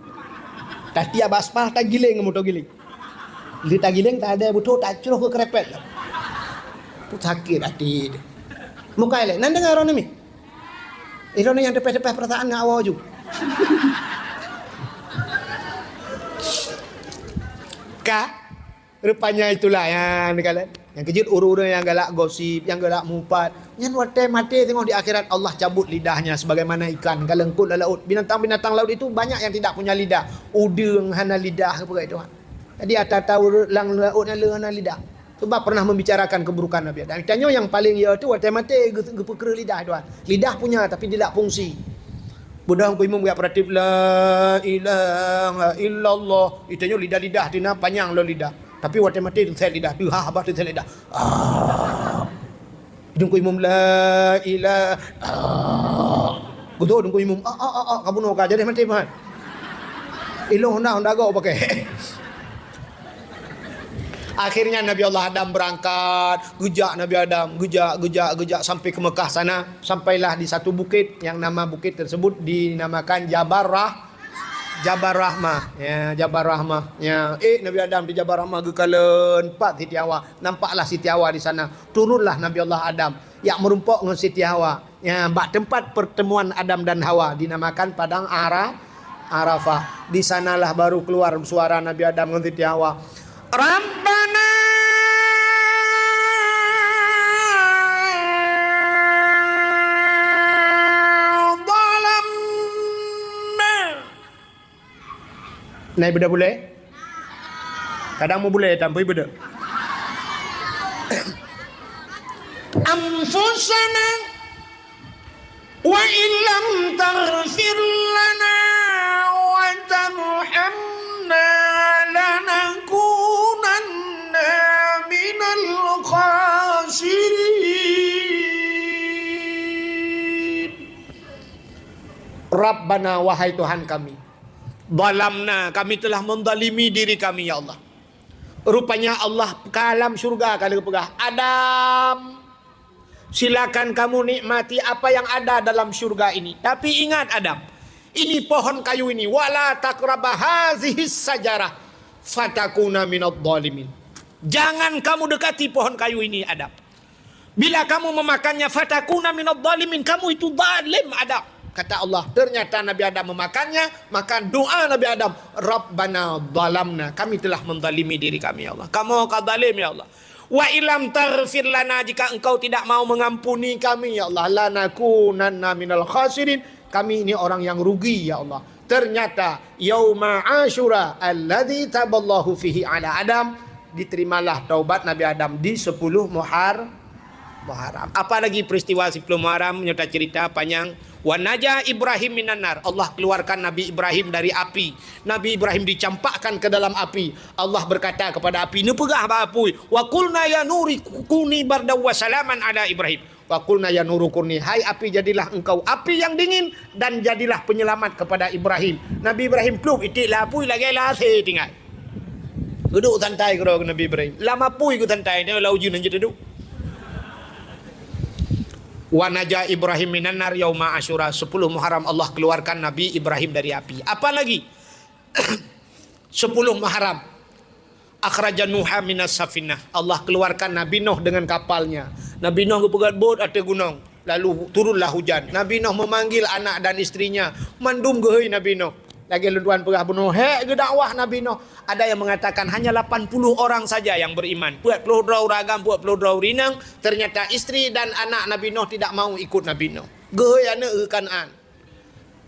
Tatiab aspal tagiléng moto giléng. Lheueh tagiléng, tadée beutrok, tacroh keu keurépet. Sakét até. Mukai lé, nan deungoe droeneuh mi. Droeneuh nyang teupeh-teupeh peurasaan ngon awak ju. Ka, rupanya itulah nyang dikalon. Nyang keujeuet ureuëng-ureuëng nyang galak gosip, nyang galak mupat, nyan watée maté teungoh di akhirat Allah cabut lidahnya sebagaimana ikan ka leungkot lam laôt. Binatang-binatang laut itu banyak yang tidak punya lidah. Udeueng hana lidah, peugah Tuhan. Jadi ata-ata ureuëng lam laôt nyan le hana lidah. Sebab pernah membicarakan keburukan Nabi Adam. Tanyoe nyang paléng ya tu watée maté geu-, geupeukreuh lidah Tuhan. Lidah punya tapi tidak fungsi. Beudôh ku imum geujak peuratif, "La ilaha illallah." Itanyoe lidah-lidah tina panyang lom lidah. Tapi watée maté teusét lidah, teuhah bah teusét lidah. Ah. Dungku imum, "La ilaha." Ah. Beutôi dungku imum, "Ah, ah, ah, ah, kabunoe ka jadi maté mah." Ilong honda, honda go pakai. Akhirnya Nabi Allah Adam berangkat, geujak Nabi Adam, geujak, geujak, geujak sampai ke Mekah sana, sampailah di satu bukit yang nama bukit tersebut dinamakan Jabal Rah-, Jabal Rahmah. Ya, Jabal Rahmah. Ya, eh, Nabi Adam di Jabal Rahmah geukalon pat Siti Hawa. Nampaklah Siti Hawa di sana. Turunlah Nabi Allah Adam. Jak meurumpok ngon Siti Hawa. Ya, bak tempat pertemuan Adam dan Hawa dinamakan Padang Ara-, Arafah. Di sanalah baru keluar suara Nabi Adam ngon Siti Hawa. Rabbana zalamna. Na ibeuda bulée? Kadang meubulée tanpa ibeuda. Anfusana wa illam taghfir lana wa tarhamna lanakunanna minal khasirin. Rabbana, wahai Tuhan kami, zalamna, kami telah menzalimi diri kami, ya Allah. Rupanya Allah ka lam syurga ka lheueh peugah, "Adam, silakan kamu nikmati apa yang ada dalam syurga ini. Tapi ingat, Adam, ini pohon kayu ini, wala taqraba hazihi sajarah, fatakuna minadh dhalimin." Jangan kamu dekati pohon kayu ini, Adam. Bila kamu memakannya, fatakuna minadh dhalimin, kamu itu zalim, Adam. Kata Allah, ternyata Nabi Adam memakannya, maka doa Nabi Adam, "Rabbana zalamna, kami telah menzalimi diri kami, ya Allah. Kamoe ka zalim, ya Allah. Wa illam taghfir lana, jika Engkau tidak mau mengampuni kami, ya Allah, lanakunanna minal khasirin, kami ini orang yang rugi, ya Allah." Ternyata yauma Asyura alladzi taballahu fihi ala Adam, diterimalah taubat Nabi Adam di sepuluh Muhar-, Muharram. Apa lagi peristiwa sepuluh Muharram nyoe tacerita panjang, Wa naja Ibrahim minan nar. Allah keluarkan Nabi Ibrahim dari api. Nabi Ibrahim dicampakkan ke dalam api. Allah berkata kepada api, neupeugah bak apui, "Wa qulna ya nuri kuni bardaw wa salaman ala Ibrahim." "Wa qulna ya nuru kuni, hai api, jadilah engkau api yang dingin dan jadilah penyelamat kepada Ibrahim." Nabi Ibrahim plup itik lam apui lagée lam asée tinggai. Geuduek santai keudroe Nabi Ibrahim. Lam apui geusantai, nyoe lam ujeuen hana jeuet duek. Wa naja Ibrahim minan nar yauma Asyura, sepuluh Muharram Allah keluarkan Nabi Ibrahim dari api. Apa lagi? Sepuluh Muharram. Akhraja Nuha minas safinah. Allah keluarkan Nabi Nuh dengan kapalnya. Nabi Nuh geupeugöt bot ateueh gunong. Lalu turunlah hujan. Nabi Nuh memanggil anak dan istrinya. Mandum geuhôi Nabi Nuh. Lagée lôn tuan peugah bunoe, hék geudakwah Nabi Nuh. Ada yang mengatakan hanya lapan puluh orang saja yang beriman. Peuet ploh droe ureueng agam, peuet ploh droe ureueng inong. Ternyata istri dan anak Nabi Nuh tidak mau ikut Nabi Nuh. Geuhôi aneuëk geuh Kanaan.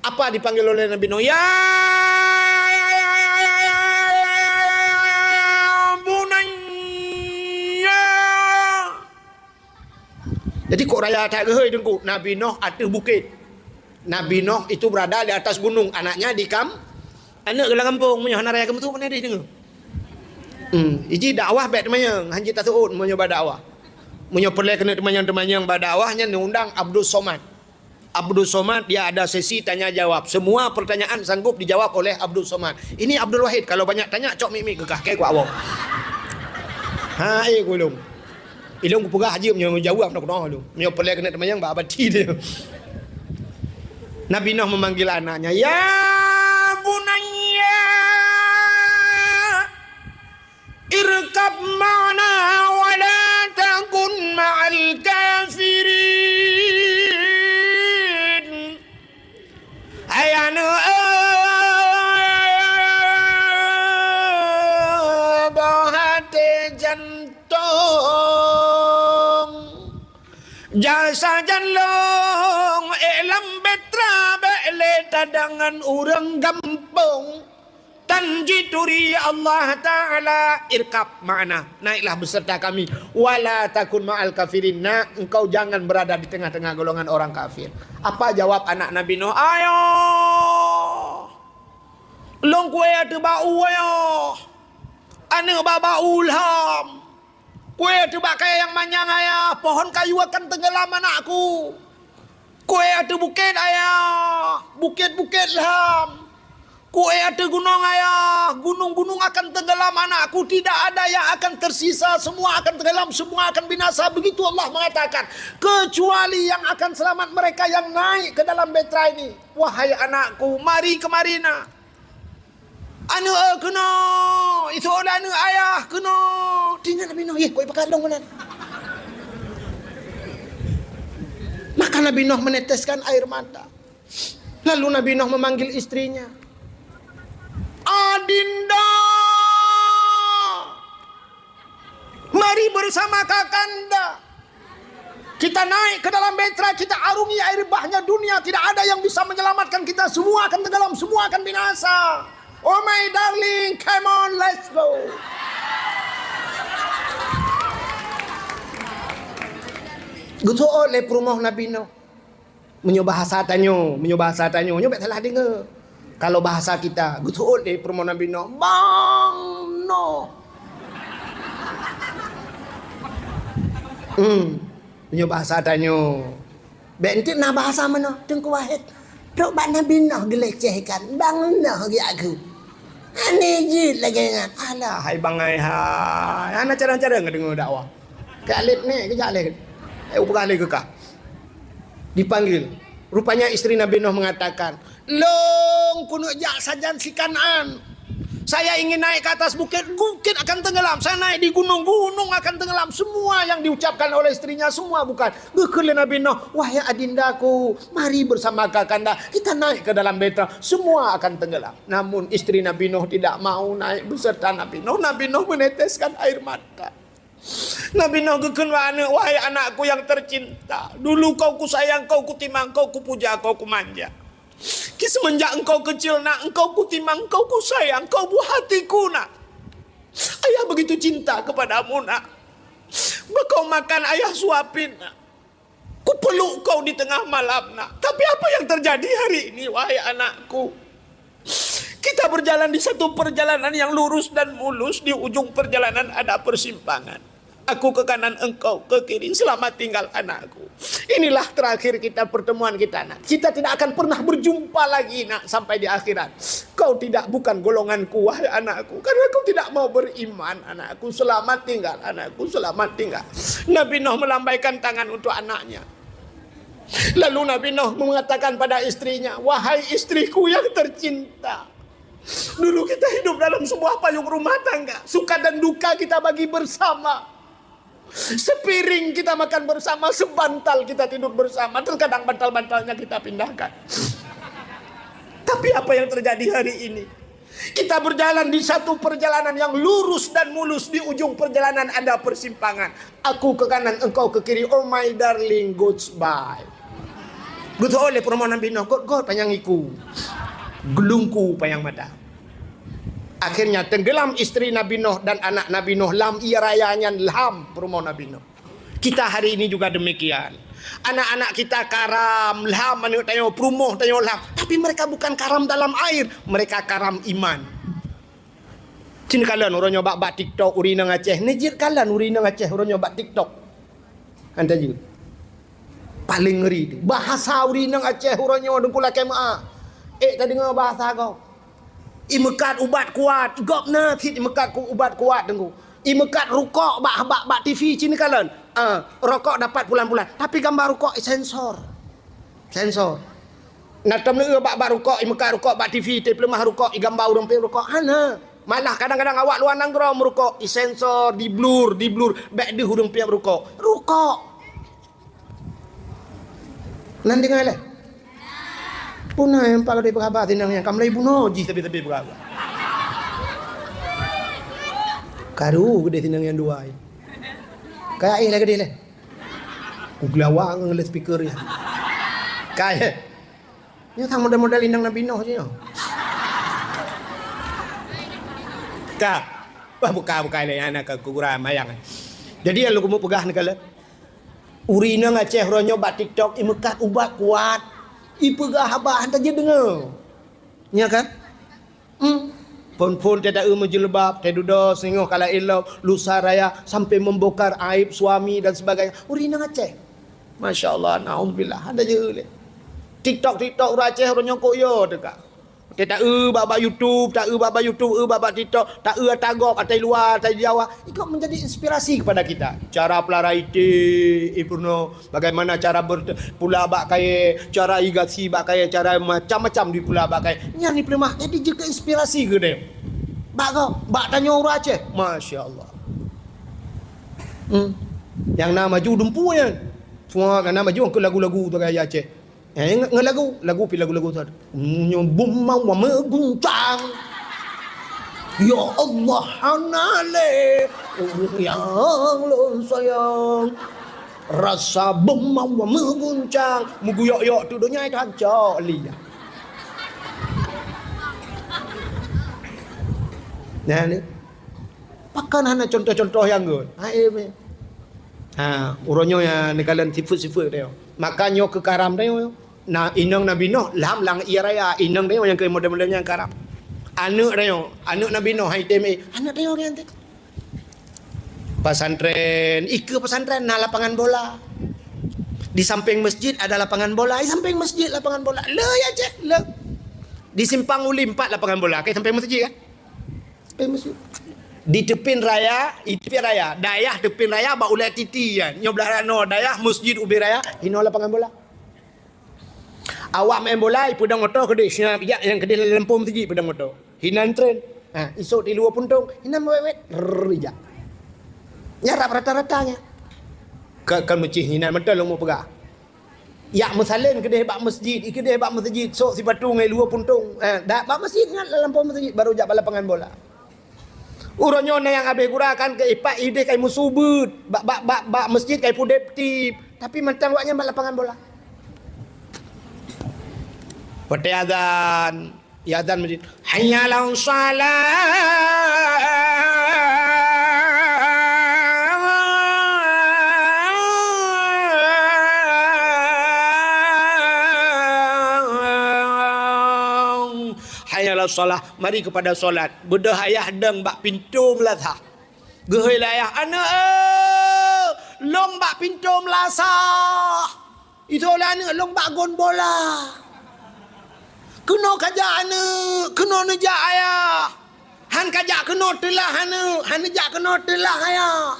Apa dipanggil oleh Nabi Nuh? "Ya bunayya." Jadi kok raya that geuhôi Teungku? Nabi Nuh ateueh bukét. Nabi Nuh itu berada di atas gunung, anaknya di kam-, aneuëk geuh lam gampông, meunyoe hana raya keumeusut, mana deh deungoe. Hmm, iji dakwah bék teumanyong, hanjeuet taseuôt meunyoe bak dakwah. Meunyoe peureulée keuneuk teumanyong-teumanyong bak dakwah, nyan undang Abdul Somad. Abdul Somad, dia ada sesi tanya jawab. Semua pertanyaan sanggup dijawab oleh Abdul Somad. Ini Abdul Wahid, kalau banyak tanya, cok mik-mik keu kah, keu kuak woe. Ha, eh, ku ilong. Ilong kupeugah jeuet meunyoe jawab, nak keunoe ilong. Meunyoe peureulée keuneuk teumanyong, bak abati dia. Nabi Nuh memanggil anaknya, "Ya bunayya, irkab ma'ana wa la takun ma'al kafirin." Hai aneuëk, boh até jantong, jak sajan lôn ék lam bahtera, bék lé tadangan ureuëng gampông. Tan jituri Allah Ta'ala, "Irkab ma'ana, naiklah beserta kami. Wa la takun ma'al kafirin, nak, engkau jangan berada di tengah-tengah golongan orang kafir." Apa jawab anak Nabi Nuh? "Ayah, lôn kueh ateueh bak u, ayah. Aneuëk bak, bak u lham. Kueh ateueh bak kayée nyang manyang, ayah. Pohon kayu akan tenggelam, anakku. Kueh ateueh bukét, ayah. Bukét-bukét lham. Kueh ateueh gunong, ayah. Gunung-gunung akan tenggelam, anakku. Tidak ada yang akan tersisa. Semua akan tenggelam, semua akan binasa." Begitu Allah mengatakan. "Kecuali yang akan selamat mereka yang naik ke dalam bahtera ini." "Wahai anakku, mari kemari, nak." "Aneuëk, eh, keunoe, iseuôt lé aneuëk, ayah, keunoe." Teuingat Nabi Nuh, "Yeh, kok ipakat lôn meunan?" Maka Nabi Nuh meneteskan air mata. Lalu Nabi Nuh memanggil istrinya, "Adinda, mari bersama kakanda. Kita naik ke dalam bahtera, kita arungi air bahnya dunia. Tidak ada yang bisa menyelamatkan kita. Semua akan tenggelam, semua akan binasa. Oh my darling, come on, let's go." Geuseuôt lé peurumoh Nabi Nuh. Meunyoe bahasa tanyoe, meunyoe bahasa tanyoe, nyoe bék salah deungoe. Kalau bahasa kita, geuseuôt lé peurumoh Nabi Nuh, "Bang Nuh." Hmm, meunyoe bahasa tanyoe. Bék enteuk na bahasa meunoe, Teungku Wahid. Trok bak Nabi Nuh geulecehkan, "Bang Nuh," geujak kheun. Aneh jeuet lagée nyan. Alah, hai bangai hai. Hana carông-carông ka deungoe dakwah. Keu alet neh, geujak lé. Eh, upeugah lé keu kah. Dipanggil. Rupanya istri Nabi Nuh mengatakan, "Lôn keuneuk jak sajan si Kanaan. Saya ingin naik ke atas bukit, bukit akan tenggelam. Saya naik di gunung, gunung akan tenggelam." Semua yang diucapkan oleh istrinya, semua bukan. Geukheun lé Nabi Nuh, "Wahai adindaku, mari bersama kakanda, kita naik ke dalam bahtera, semua akan tenggelam." Namun istri Nabi Nuh tidak mau naik beserta Nabi Nuh. Nabi Nuh meneteskan air mata. Nabi Nuh geukheun bak aneuëk, "Wahai anakku yang tercinta, dulu kau kusayang, kau kutimang, kau kupuja, kau kumanja. Ki semenjak engkau kecil, nak, engkau kutimang, engkau kusayang, kau buah hatiku, nak. Ayah begitu cinta kepadamu, nak. Kau makan, ayah suapin, nak. Kupe Peluk kau di tengah malam, nak. Tapi apa yang terjadi hari ini, wahai anakku? Kita berjalan di satu perjalanan yang lurus dan mulus, di ujung perjalanan ada persimpangan. Aku ke kanan, engkau ke kiri. Selamat tinggal, anakku. Inilah terakhir kita, pertemuan kita, nak. Kita tidak akan pernah berjumpa lagi, nak, sampai di akhirat. Kau tidak, bukan golonganku, wahai anakku. Karena kau tidak mau beriman, anakku. Selamat tinggal, anakku. Selamat tinggal. Nabi Nuh melambaikan tangan untuk anaknya. Lalu Nabi Nuh mengatakan pada istrinya, "Wahai istriku yang tercinta, dulu kita hidup dalam sebuah payung rumah tangga. Suka dan duka kita bagi bersama. Sepiring kita makan bersama, sebantal kita tidur bersama. Terkadang bantal-bantalnya kita pindahkan. Tapi apa yang terjadi hari ini? Kita berjalan di satu perjalanan yang lurus dan mulus. Di ujung perjalanan ada persimpangan. Aku ke kanan, engkau ke kiri. Oh my darling, goodbye." Geutu'oh lé peurumoh Nabi Nuh, "Got-got panyang iku, geulungku panyang mata." Akhirnya tenggelam istri Nabi Nuh dan anak Nabi Nuh lam ie raya nyan, lam peurumoh Nabi Nuh. Kita hari ini juga demikian. Anak-anak kita karam, lam aneuk tanyoe, peurumoh tanyoe lam. Tapi mereka bukan karam dalam air, mereka karam iman. Cit neukalon uroe nyoe bak, bak TikTok ureueng inong Aceh. Ni cit kalon ureueng inong Aceh uroe nyoe bak TikTok. Anta jeuet. Paléng ngeri tu. Bahasa ureueng inong Aceh uroe nyoe, Teungku, lakèe meu'ah. Ék tadeungoe bahasa gob. Imeukat ubat kuat. Gob na cit imeukat ku-, ubat kuat, Teungku. Imeukat rukok bak, bak, bak TV cit neukalon. Ah, rokok dapat pulan-pulan. Tapi gambar rukok isensor. Sensor. Na tom neueu bak, bak rukok, imeukat rukok bak TV, teupeuleumoh rukok, igambar ureueng peuet rukok. Hana. Malah kadang-kadang awak luwa nanggroe meurukok, isensor, diblur, diblur, bèk deuh ureueng peuet rukok. Rukok. Nan deungö lé? Puna nyang pakai dari peugah haba sinang nyan, ka mulai bunoe jih sabe-sabe peugah haba. Karu geude sinang nyang dua. Kayak eh lah geude lé. Kugelawang ngon speaker nyan. Kayak. Nyoe sang model-model inong Nabi Nuh nyoe. Ka. Wah, buka-buka lé aneuk keu kuburan mayang. Jadi, nyang lôn keumeung peugah neukalon. Ureueng inong Aceh uroe nyoe bak TikTok imeukat ubat kuat. Ipeugah haba hana tadeungö. Nya kan? Hmm. Phôn-phôn teuh taeu meujilbab, teuh dudoe singoh kala ilok, lusa raya, sampai membongkar aib suami dan sebagainya. Ureueng inong Aceh. Masya Allah, naudzubillah. Ada je lé. TikTok, TikTok ureueng Aceh, ureueng nyang kok yo teuka. Teuh taeu bak, bak YouTube, taeu bak, bak YouTube, eu bak, bak TikTok, taeu ata gob, ata luwa, ata Jawa. Ikut menjadi inspirasi kepada kita. Cara pelara ité, ipeurunoe. Bagaimana cara ber-, pula bak kayèe, cara igasi bak kayèe, cara macam-macam dipula bak kayèe. Nyan dipeuleumah, jadi jeuet keu inspirasi keu tanyoe. Bak gob, bak tanyoe ureueng Aceh. Masya Allah. Hmm. Nyang na maju dumpu nyan. Semua nyang na maju keu lagu-lagu tu gaya Aceh. Eh, nge-, nge lagu, lagu pi lagu-lagu tu. Nyoe beumawa meuguncang. Ya Allah, hana lé ureueng nyang lôn sayang. Rasa beumawa meuguncang. Meuguyok-yok tu donya itu hancok liya. Nah, ni. Pakon hana contoh-contoh nyang gèt. Ha, eh, meh. Ha, uroe nyoe nyang neukalon sifeuet-sifeuet tanyoe. Maka nyoe keu karam tanyoe. Na, inong Nabi Nuh lam, lam ie raya, inong tanyoe nyang keu model-model nyang karam. Aneuk tanyoe, aneuk Nabi Nuh hai tem, eh, aneuk tanyoe nyan teuh. Pesantren, ikeue pesantren na lapangan bola. Di samping masjid ada lapangan bola, di samping masjid lapangan bola. Le ya cek, le. Di Simpang Uli empat lapangan bola, ke samping masjid kan? Samping masjid. Di teupin raya, di teupin raya, dayah teupin raya bak ulèe titi kan. Nyoe blah raya, dayah masjid ubé raya, inoe lapangan bola. Awak main bola, ipeudong oto keudeh, siap jak nyang keudeh lam lampôh masjid ipeudong oto. Hinan tren. Ha, isok di luwa puntông, hinan wet-wet, rrrr, ijak. Nyan rab rata-rata nyan. Ka, kan meucih hinan mantong lôn meupeugah. Jak meusaleuem keudeh bak masjid, ikeudeh bak masjid, sok sipatu ngon luwa puntông. Ha, dak bak masjid nyan lam lampôh masjid, baru jak bak lapangan bola. Uroe nyoe na nyang habéh gura kan keu ipak ideh kai meusubeut, bak, bak, bak, bak masjid kai pudeb tip, tapi mantong awak nyan bak lapangan bola. Watèe azan, ya azan masjid, "Hayya 'alas shalah." shalah, mari kepada solat. Beudôh ayah dong bak pintoe meulasah. Geuhôi lé ayah, "Aneuk, eh, lôn bak pintoe meulasah." Itu oleh aneuk, "Lôn bak gon bola." "Keunoe kajak aneuk, keunoe neujak ayah." "Han kajak keunoe teulah aneuk, han neujak keunoe teulah ayah.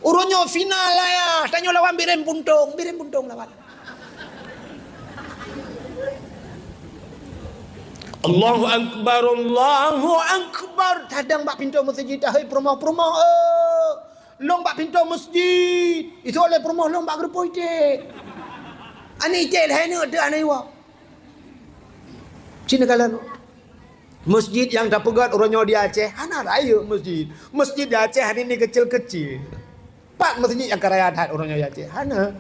Uroe nyoe final ayah, tanyoe lawan Bireuen Puntông, Bireuen Puntông lawan." Allahu Akbar, Allahu Akbar. Tadong bak pintoe meuseujid, tahôi peurumoh-peurumoh, eh. "Lôn bak pintoe meuseujid." Itu oleh peurumoh, "Lôn bak geureupoh iték." Aneuk iték lhèe neuk teuh aneuk iwa. Cina kalan. Meuseujid nyang tapeugöt uroe nyoe di Aceh, hana rayeuk meuseujid. Meuseujid di Aceh hari ini kecil-kecil. Pat meuseujid nyang ka raya that uroe nyoe di Aceh? Hana.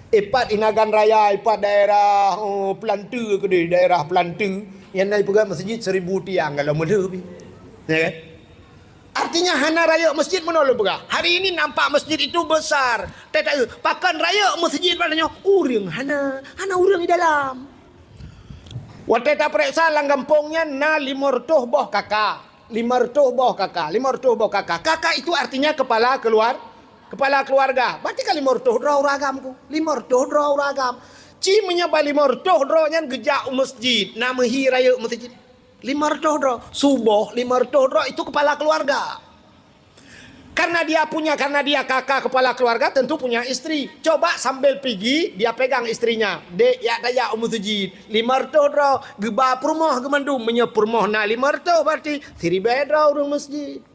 Ipat Inagan Raya, ipat daerah, oh, Peulanteu keudeh, daerah Peulanteu. Nyang na ipeugöt meuseujid seribu tiang kalau meulheueh pih. Ya kan? Artinya hana rayeuk meuseujid meunoe lôn peugah. Hari ini nampak meuseujid itu besar. Tetapi pakon rayeuk meuseujid pada nyoe? Ureueng hana, hana ureueng di dalam. Watèe tapareksa lam gampông nyan na limong reutôh boh KK. Limong reutôh boh KK, limong reutôh boh KK. KK itu artinya kepala keluar-, kepala keluarga. Berarti kan limong reutôh droe ureueng agam ku. Limong reutôh droe ureueng agam. Ci meunyoe ba limong reutôh droe nyan geujak u meuseujid, na meuhi rayeuk meuseujid. Limong reutôh droe. Suboh limong reutôh droe itu kepala keluarga. Karena dia punya, karena dia KK kepala keluarga, tentu punya istri. Coba sambil pigi, dia pegang istrinya. "Dek, jak tajak u meuseujid. Limong reutôh droe, geuba peurumoh geumandum." Meunyoe peurumoh na limong reutôh, berarti siribèe droe ureueng meuseujid.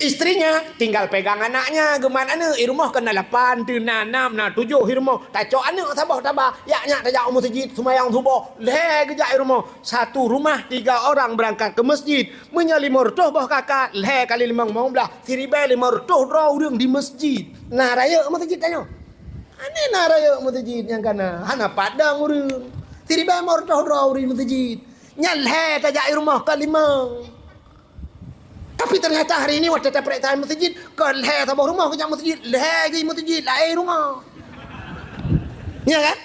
Istrinya tinggal pegang anaknya, geumat aneuk, i rumoh kan na lapan, teuh na nam, na tujoh i rumoh. Tacok aneuk saboh taba, jak nyak tajak u meuseujid, seumayang suboh, lhèe geujak i rumoh. Satu rumah tiga orang berangkat ke masjid. Meunyoe limong reutôh boh KK, lhèe kali limong, limong blah, siribèe limong reutôh droe ureueng di masjid. Na rayeuk meuseujid tanyoe? Hana na rayeuk meuseujid nyang kana. Hana padang ureueng. Siribèe limong reutôh droe ureueng meuseujid. Nyan lhèe tajak i rumoh ka limong. Tapi ternyata hari ini watèe tapareksa meuseujid, kon lhèe saboh rumoh geujak meuseujid, lhèe geuh meuseujid, laén rumoh. Ya kan?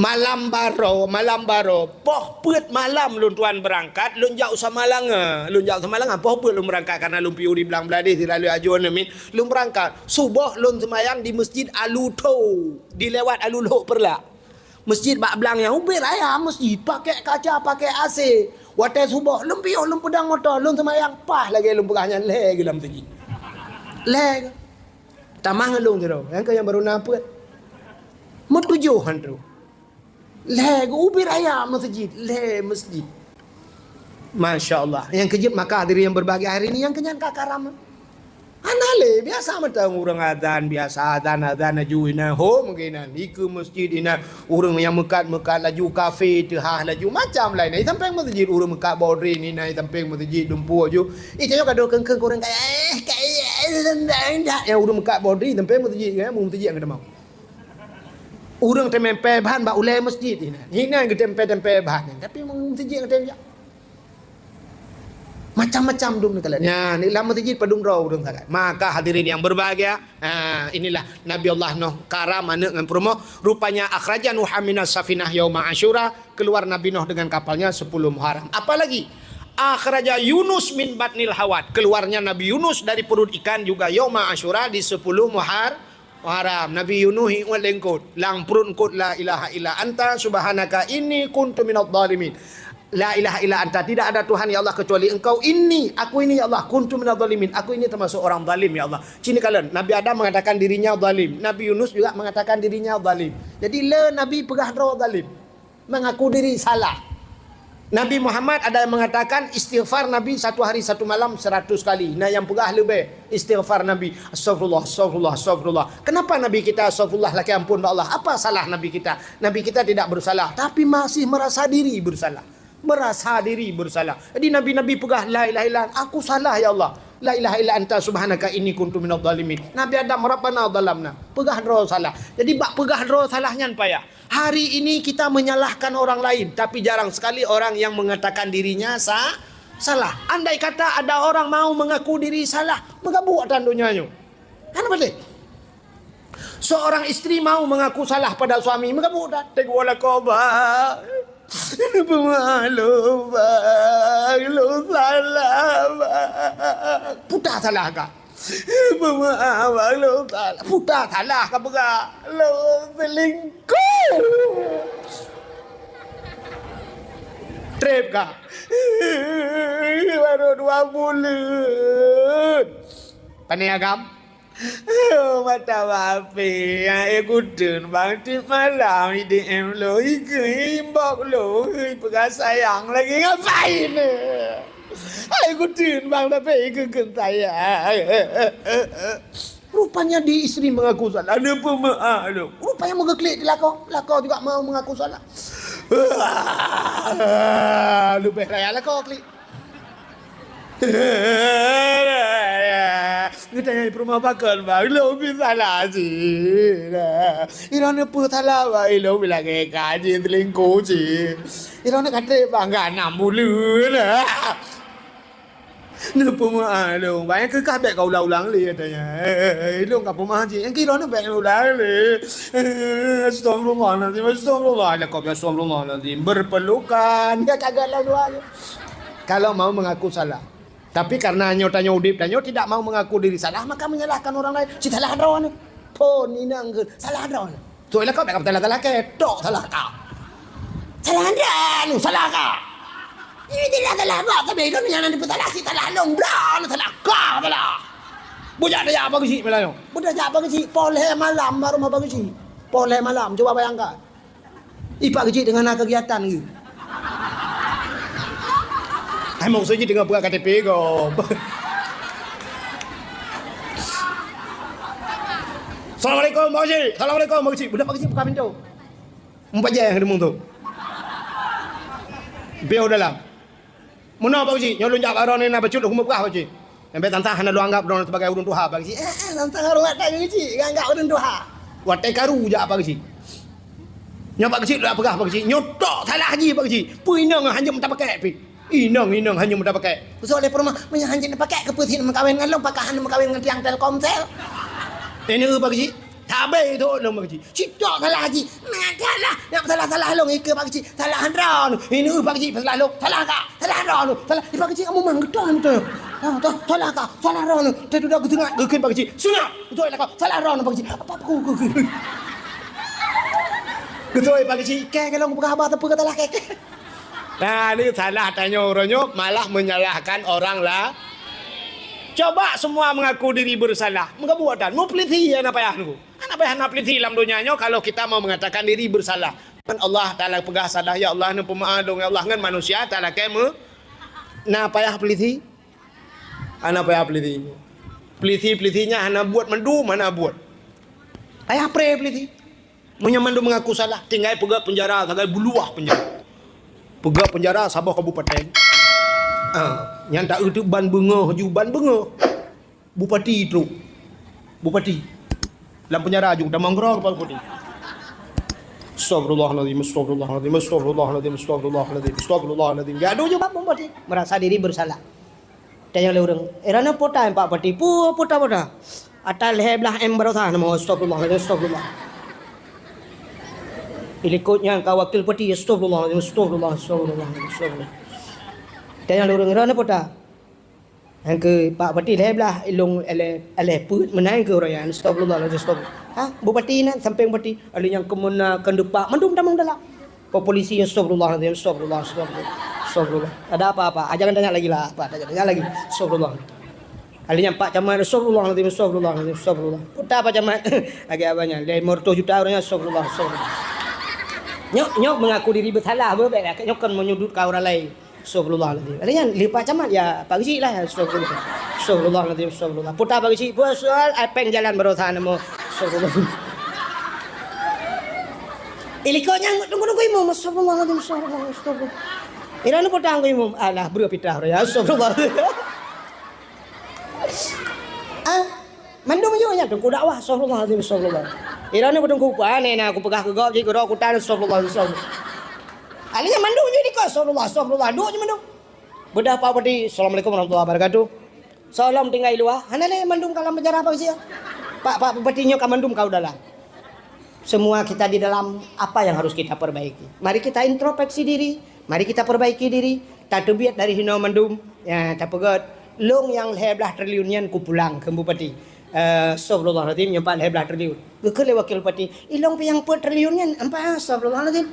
Malam baroe, malam baroe, poh peuet malam lôn tuan beurangkat, lôn jak u Samalanga. Lôn jak u Samalanga, poh peuet lôn beurangkat, karena lôn piôh di Blang Bladeh, sira lheueh ajoe neumin, lôn beurangkat. Suboh lôn seumayang di Masjid Alu Tho, di lewat Alu Lhok Peureulak. Masjid bak blang nyan ubit raya, masjid pakai kaca, pakai A C. Watèe suboh, lôn piôh, lôn peudong moto, lôn seumayang, paih lagèe lôn peugah nyan, lhèe geuh lam masjid. Lhèe geuh. Tamah ngon lôn sidroe, nyang keu nyang barô na peuet. Meutujoh han troh. Lhèe geuh ubit raya masjid, lhèe masjid. Masya Allah. Nyang keujeuet maka hadirin yang berbahagia hari ini, nyang keu nyan ka karam. Hana lé, biasa mantong ureueng azan, biasa azan, azan laju inan, ho mungkin inan, ikeue masjid inan, ureueng nyang meukat-meukat laju kafe teuhah laju macam laén. Inan sampéng masjid, ureueng meukat bodri inan sampéng masjid dumpeue ju. Ih, tanyoe ka dua keung-keung ureueng kaya, eh, kaya, eh, nyang ureueng meukat bodri sampéng masjid, kan, masjid nyang keudamau. Ureueng teumèe ban bak ulèe masjid inan. Inan geuteumpèe-teumpèe ban, tapi masjid nyang keudamau. Macam-macam dum neukalon. Nyan, di lam masjid padum droe ureueng sagai. Maka hadirin yang berbahagia, ha, inilah Nabi Allah Nuh karam aneuk ngon peurumoh. Rupanya akhraja Nuhan minas safinah yauma Asyura, keluar Nabi Nuh dengan kapalnya sepuluh Muharram. Apalagi akhraja Yunus min batnil hawat, keluarnya Nabi Yunus dari perut ikan juga yauma Asyura di sepuluh Muhar-, Muharram. Nabi Yunus iwet lé eungkôt, lam pruet eungkôt, "La ilaha illa anta subhanaka inni kuntu minadh dhalimin." "La ilaha illa anta, tidak ada Tuhan ya Allah kecuali Engkau. Inni, aku ini ya Allah, kuntu minadh dhalimin, aku ini termasuk orang zalim ya Allah." Cina kalon, Nabi Adam mengatakan dirinya zalim, Nabi Yunus juga mengatakan dirinya zalim. Jadi le Nabi peugah droe zalim, mengaku diri salah. Nabi Muhammad ada yang mengatakan istighfar Nabi satu hari satu malam seratus kali. Nah, yang peugah leubeh istighfar Nabi, "Astagfirullah, astagfirullah, astagfirullah." Kenapa Nabi kita astagfirullah, lakèe ampôn bak Allah? Apa salah Nabi kita? Nabi kita tidak bersalah, tapi masih merasa diri bersalah. Merasa diri bersalah. Jadi nabi-nabi peugah, "La ilaha illa anta, aku salah ya Allah. La ilaha illa anta subhanaka inni kuntu minadh dhalimin." Nabi Adam, "Rabbana dhalamna." Peugah droe salah. Jadi bak peugah droe salah nyan payah. Hari ini kita menyalahkan orang lain, tapi jarang sekali orang yang mengatakan dirinya sa-, salah. Andai kata ada orang mau mengaku diri salah, meugabuk atan donya nyoe. Kan betul? Seorang istri mau mengaku salah pada suami, meugabuk atan. Teguh lakoe ba. Neupeumaklum, Bang, lôn salah, Bang. Peue salah kah? Peue, maaf, Bang, lôn salah. Peue salah kapeugah? Lôn selingkuh. Treb kah? Baru dua buleuen. Pane agam? Oh, mata bapé, nyang ék kuteun bang tiep malam, I D M lôn, ikeu inbox lôn, ipeugah sayang lagèe ngapain? Hai kuteun bang, tapi ikeu kheun sayang. Rupanya di istri mengaku salah, dia pemaaf lôn. Rupanya meugeuklik di lakoe, lakoe juga mau mengaku salah. Leubeh raya lakoe klik. Geutanyoe peurumoh pakon, Bang? Ilôn pih salah cit. Ilôn neupeu salah, Bang? Ilôn pih lagèe ka jih, selingkuh cit. Ilôn ka trép, Bang, ka nam buleuen. Neupeumaaf lôn, Bang. Nyang keu kah bèk ka ulang-ulang lé, katanya. Ilôn ka peumaaf cit. Nyang keu ilôn bèk ulang lé. Astagfirullahalazim, astagfirullah. Astagfirullahalazim. Berpelukan. Dia kagak lalu aja. Kalau mau mengaku salah. Tapi karena nyoe tanyoe udép, tanyoe tidak mau mengaku diri salah, maka menyalahkan orang lain. Cit salah droeneuh. Phon inong kheun, salah droeneuh. Soe lakoe bèk ka salah-salah kèe, tok salah ka. Salah droeneuh, salah ka. Ini tidak salah kah, tapi droeneuh nyang na neupeusalah, cit salah lôn, droeneuh salah ka, salah. Bujak tajak Pak Geuchik malam nyoe. Bujak tajak Pak Geuchik, poh lhèe malam baru Pak Geuchik. Poh lhèe malam, coba bayangkan. Ih, Pak Geuchik teungoh na kegiatan geuh. Hai, maksud jih teungoh peugah K T P gob. Assalamualaikum, Pak Geuchik. Assalamualaikum, Pak Geuchik. Budak Pak Geuchik buka pintu. Empat jam deungon tu. Piôh dalam. Meunoe, Pak Geuchik, nyoe lôn jak bak droeneuh na bacut lôn keumeung peugah, Pak Geuchik. Sampai tantang hana lôn anggap droeneuh sebagai ureueng tuha, Pak Geuchik. Eh, eh, tantang horeumat that, Pak Geuchik, ngon anggap ureueng tuha. Watèe karu jak, Pak Geuchik. Nyoe, Pak Geuchik, lôn peugah, Pak Geuchik. Nyoe tok salah jih, Pak Geuchik. Peue inong hanjeuet meuta pakèk pih. Inong, inong hanjeuet meuta pakèk. Keusoe lé peurumoh, meunyoe hanjeuet meupakék, keupeue sit meukawen ngon lôn, pakon hana meukawen ngon tiang Telkomsel. Ini, Pak Geuchik. Sabe teuh lôn, Pak Geuchik. Cit tok salah jih. Meusalah, nyang salah-salah lôn, ikeu Pak Geuchik. Salah droeneuh. Ini Pak Geuchik, salah lôn. Salah kah? Salah droeneuh. Salah. Ih, Pak Geuchik, kamoe mang geutôi, geutôi. Ah, toh, salah kah? Salah droeneuh. Teuh dudoe geuseungap, geukeun Pak Geuchik. Seungap. Beutôi lah kah? Salah droeneuh, Pak Geuchik. Apa aku, aku, aku. Geutôi Pak Geuchik. Kèe, kèe lôn peugah haba sapeue keu salah kèe, kèe. Nah, ini salah tanyoe uroe nyoe malah menyalahkan orang la-, Coba semua mengaku diri bersalah. Meugabuek tan. Meupeulisi hana payah nunggu. Hana payah na peulisi lam donya nyoe kalau kita mau mengatakan diri bersalah. Kan Allah Taala peugah salah, "Ya Allah, neupeumaaf lôn, ya Allah," ngon manusia Taala kèe meu-, na payah peulisi? Hana payah peulisi. Peulisi-peulisi nyan hana buet mandum, hana buet. Payah pré peulisi. Meunyoe mandum mengaku salah, tinggai peugöt peunjara sagai buluwah peunjara. Peugöt peunjara saboh kabupaten. Ah, nyang taeu teuk ban beungoh ju ban beungoh. Bupati trok. Bupati. Lam peunjara ju tamong keudroe keupada bupati. Astagfirullahalazim, astagfirullahalazim, astagfirullahalazim, astagfirullahalazim, astagfirullahalazim. Gadoh ju bak bupati. Merasa diri bersalah. Tanyong lé ureueng, "Eh, droeneuh peue ta, Pak Bupati?" "Peue, peue ta, peue ta?" "Ata lhèe blah M baroesa nama, astagfirullahalazim, astagfirullah." Ilikot nyan ka wakil bupati, astagfirullah, astagfirullah, astagfirullah, astagfirullah. Tanyong lé ureueng, "Droeneuh peue ta?" Nyang keu Pak Bupati lhèe blah, ilong lhèe, lhèe peuet meunan keu ureueng nyan, astagfirullah, astagfirullah. Ha, bupati nyan, sampéng bupati, alèh nyang keumeuna, keudepak, mandum tamong dalam. Polisi, astagfirullahalazim, astagfirullah, astagfirullah, astagfirullah. Ada apa-apa? Ah, jangan tanya lagi lah, apa? Jangan tanya lagi. Astagfirullah. Ahli nyan Pak Camat, astagfirullahalazim, astagfirullahalazim, astagfirullah. Peue ta Pak Camat? Lagi abang nyan, lhèe reutôh juta ureueng nyan, astagfirullah, astagfirullah. Nyoe, nyoe mengaku diri bersalah, beuh, bèk, nyoe kon menyudutkan orang lain. Astagfirullahalazim. Ahli nyan, lé Pak Camat, ya, Pak Geuchik lah, astagfirullah. Astagfirullahalazim, astagfirullah. Peue ta Pak Geuchik, peue soal, ai péng jalan baroesa nama. Astagfirullah. Ilikot nyan tunggu-tunggu imum. Astagfirullahaladzim, astagfirullah, astagfirullah. Ira ni potang imum. Alah, beri pitah raya. Astagfirullah. Ah, mandum juga nyan tunggu dakwah. Astagfirullahaladzim, astagfirullah. Ira ni potang kupa ni, nah, aku peugah ke gok, jadi kedok kutan. Astagfirullah, astagfirullah. Alanya mandum juga ni kau. Astagfirullah, astagfirullah. Dua je mandum. Bedah Pak Bupati. Assalamualaikum warahmatullahi wabarakatuh. Soe lom tinggai luwa, hana lé mandum ka lam penjara Pak Geuchik. Pak, Pak Bupati nyoe ka mandum ka u dalam. Semua kita di dalam, apa yang harus kita perbaiki? Mari kita introspeksi diri, mari kita perbaiki diri, tateubiet dari hinoe mandum. Ya, tapeugét, lôn nyang lhèe blaih triliun nyan kupulang keu Bupati. Eh, astagfirullahalazim, nyoe pat lhèe blaih triliun. Geukheun lé Wakil Bupati, "Ilôn pih nyang peuet triliun nyan, ampat, astagfirullahalazim."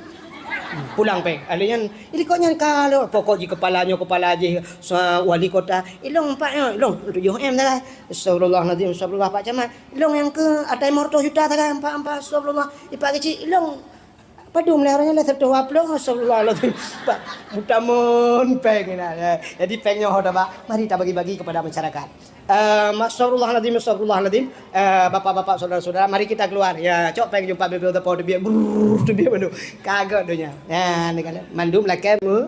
Pulang péng. Ahli nyan, "Jadi kok nyan ka lôn, pokok jih kepala nyoe, kepala jih, sa-, wali kota. Ilôn ampat nyoe, ilôn tujoh M sagai. Astagfirullahalazim, astagfirullah, Pak Camat. Ilôn nyang keu atai motor juta sagai, ampat, ampat, astagfirullah. Ipak keuchik, ilôn padum lé ureueng nyan lé seratus dua puluh, astagfirullahalazim." Pak, meutamon péng nyan, ya. Jadi péng nyoe ho tabak, mari tabagi-bagi kepada masyarakat. Eh, astagfirullahalazim, astagfirullahalazim. Eh, bapak-bapak, saudara-saudara, mari kita keluar. Ya, cok péng jumpa bebe teupeu teubiet, brrr, teubiet mandum. Kagok donya. Ya, ni kan, mandum lakèe me-,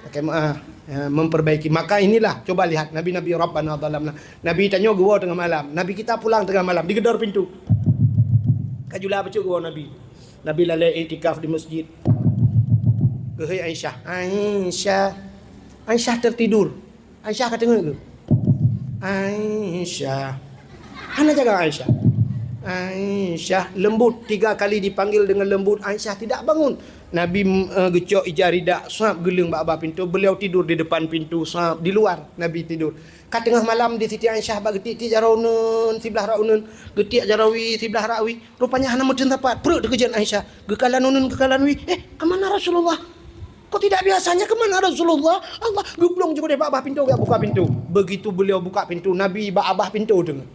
lakèe me-, ah, ya, memperbaiki. Maka inilah, coba lihat, nabi-nabi Rabbana zalamna. Nabi tanyoe geuwoe teungoh malam. Nabi kita pulang teungoh malam, digedor pintu. Kajula bacut geuwoe Nabi. Nabi lalè iktikaf di masjid. Geuhôi Aisyah. Aisyah. Aisyah tertidur. Aisyah ka teungeut keu? Aisyah. Hana jaga Aisyah. Aisyah, lembut, tiga kali dipanggil dengan lembut, Aisyah tidak bangun. Nabi, eh, geucok ija ridak, sab geuleung bak babah pintu, beliau tidur di depan pintu, sab di luar, Nabi tidur. Ka teungoh malam di Siti Aisyah bak geutiek-tiek jaroe uneuen, siblah rak uneuen, geutiek jaroe wie, siblah rak wie. Rupanya hana meuteun sapat, pruet teukeujot Aisyah. Geukalon uneuen, geukalon wie. "Eh, ke mana Rasulullah? Kok tidak biasanya, ke mana Rasulullah?" Allah geuplueng jih udeh bak babah pintu, geujak buka pintu. Begitu beliau buka pintu, Nabi bak babah pintu teungoh.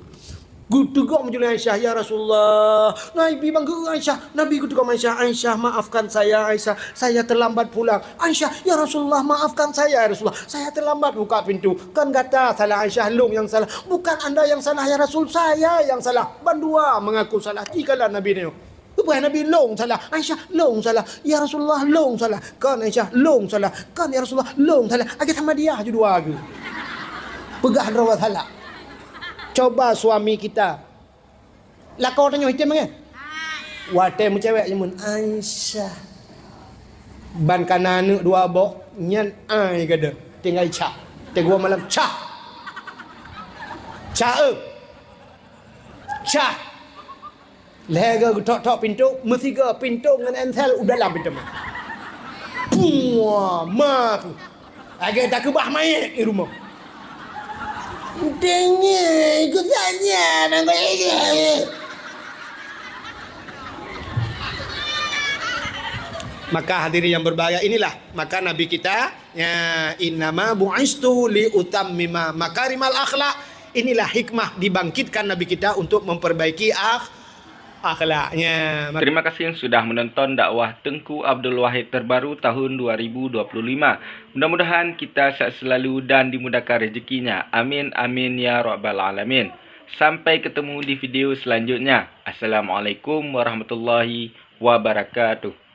Geuteugom jih lé Aisyah, "Ya Rasulullah." Nabi bang geu Aisyah, Nabi geuteugom Aisyah, "Aisyah, maafkan saya, Aisyah. Saya terlambat pulang." "Aisyah, ya Rasulullah, maafkan saya, ya Rasulullah. Saya terlambat buka pintu." "Kon gata salah, Aisyah, lôn nyang salah." "Bukan anda yang salah, ya Rasul, saya yang salah." Bandua mengaku salah. Tiga lah Nabi nyoe. Lepas Nabi, "Lôn salah." "Aisyah, lôn salah." "Ya Rasulullah, lôn salah." "Kon Aisyah, lôn salah." "Kon ya Rasulullah, lôn salah." Akhé sama dia ju dua geuh. Peugah droe salah. Coba suami kita. Lakoe tanyoe item kan? Watèe meucewek jameun, "Aisyah." Ban kana aneuk dua boh, nyan ai gada. Tinggai cah. Teguh malam, "Cah. Cah, eh. Cah." Lhèe geu geutok-tok pintu, meusigoe pintu ngon ensel u dalam pintu. Puah, ma tu. Lagèe takeubah manyét di rumoh. Dengi, ku saja nang. Maka hadirin yang berbahagia, inilah maka Nabi kita, ya, "Innama bu'istu li utammima makarimal akhlak." Inilah hikmah dibangkitkan Nabi kita untuk memperbaiki akh-, akhlaknya. Terima kasih sudah menonton dakwah Teungku Abdul Wahid terbaru tahun dua ribu dua puluh lima. Mudah-mudahan kita sehat selalu dan dimudahkan rezekinya. Amin, amin, ya rabbal alamin. Sampai ketemu di video selanjutnya. Assalamualaikum warahmatullahi wabarakatuh.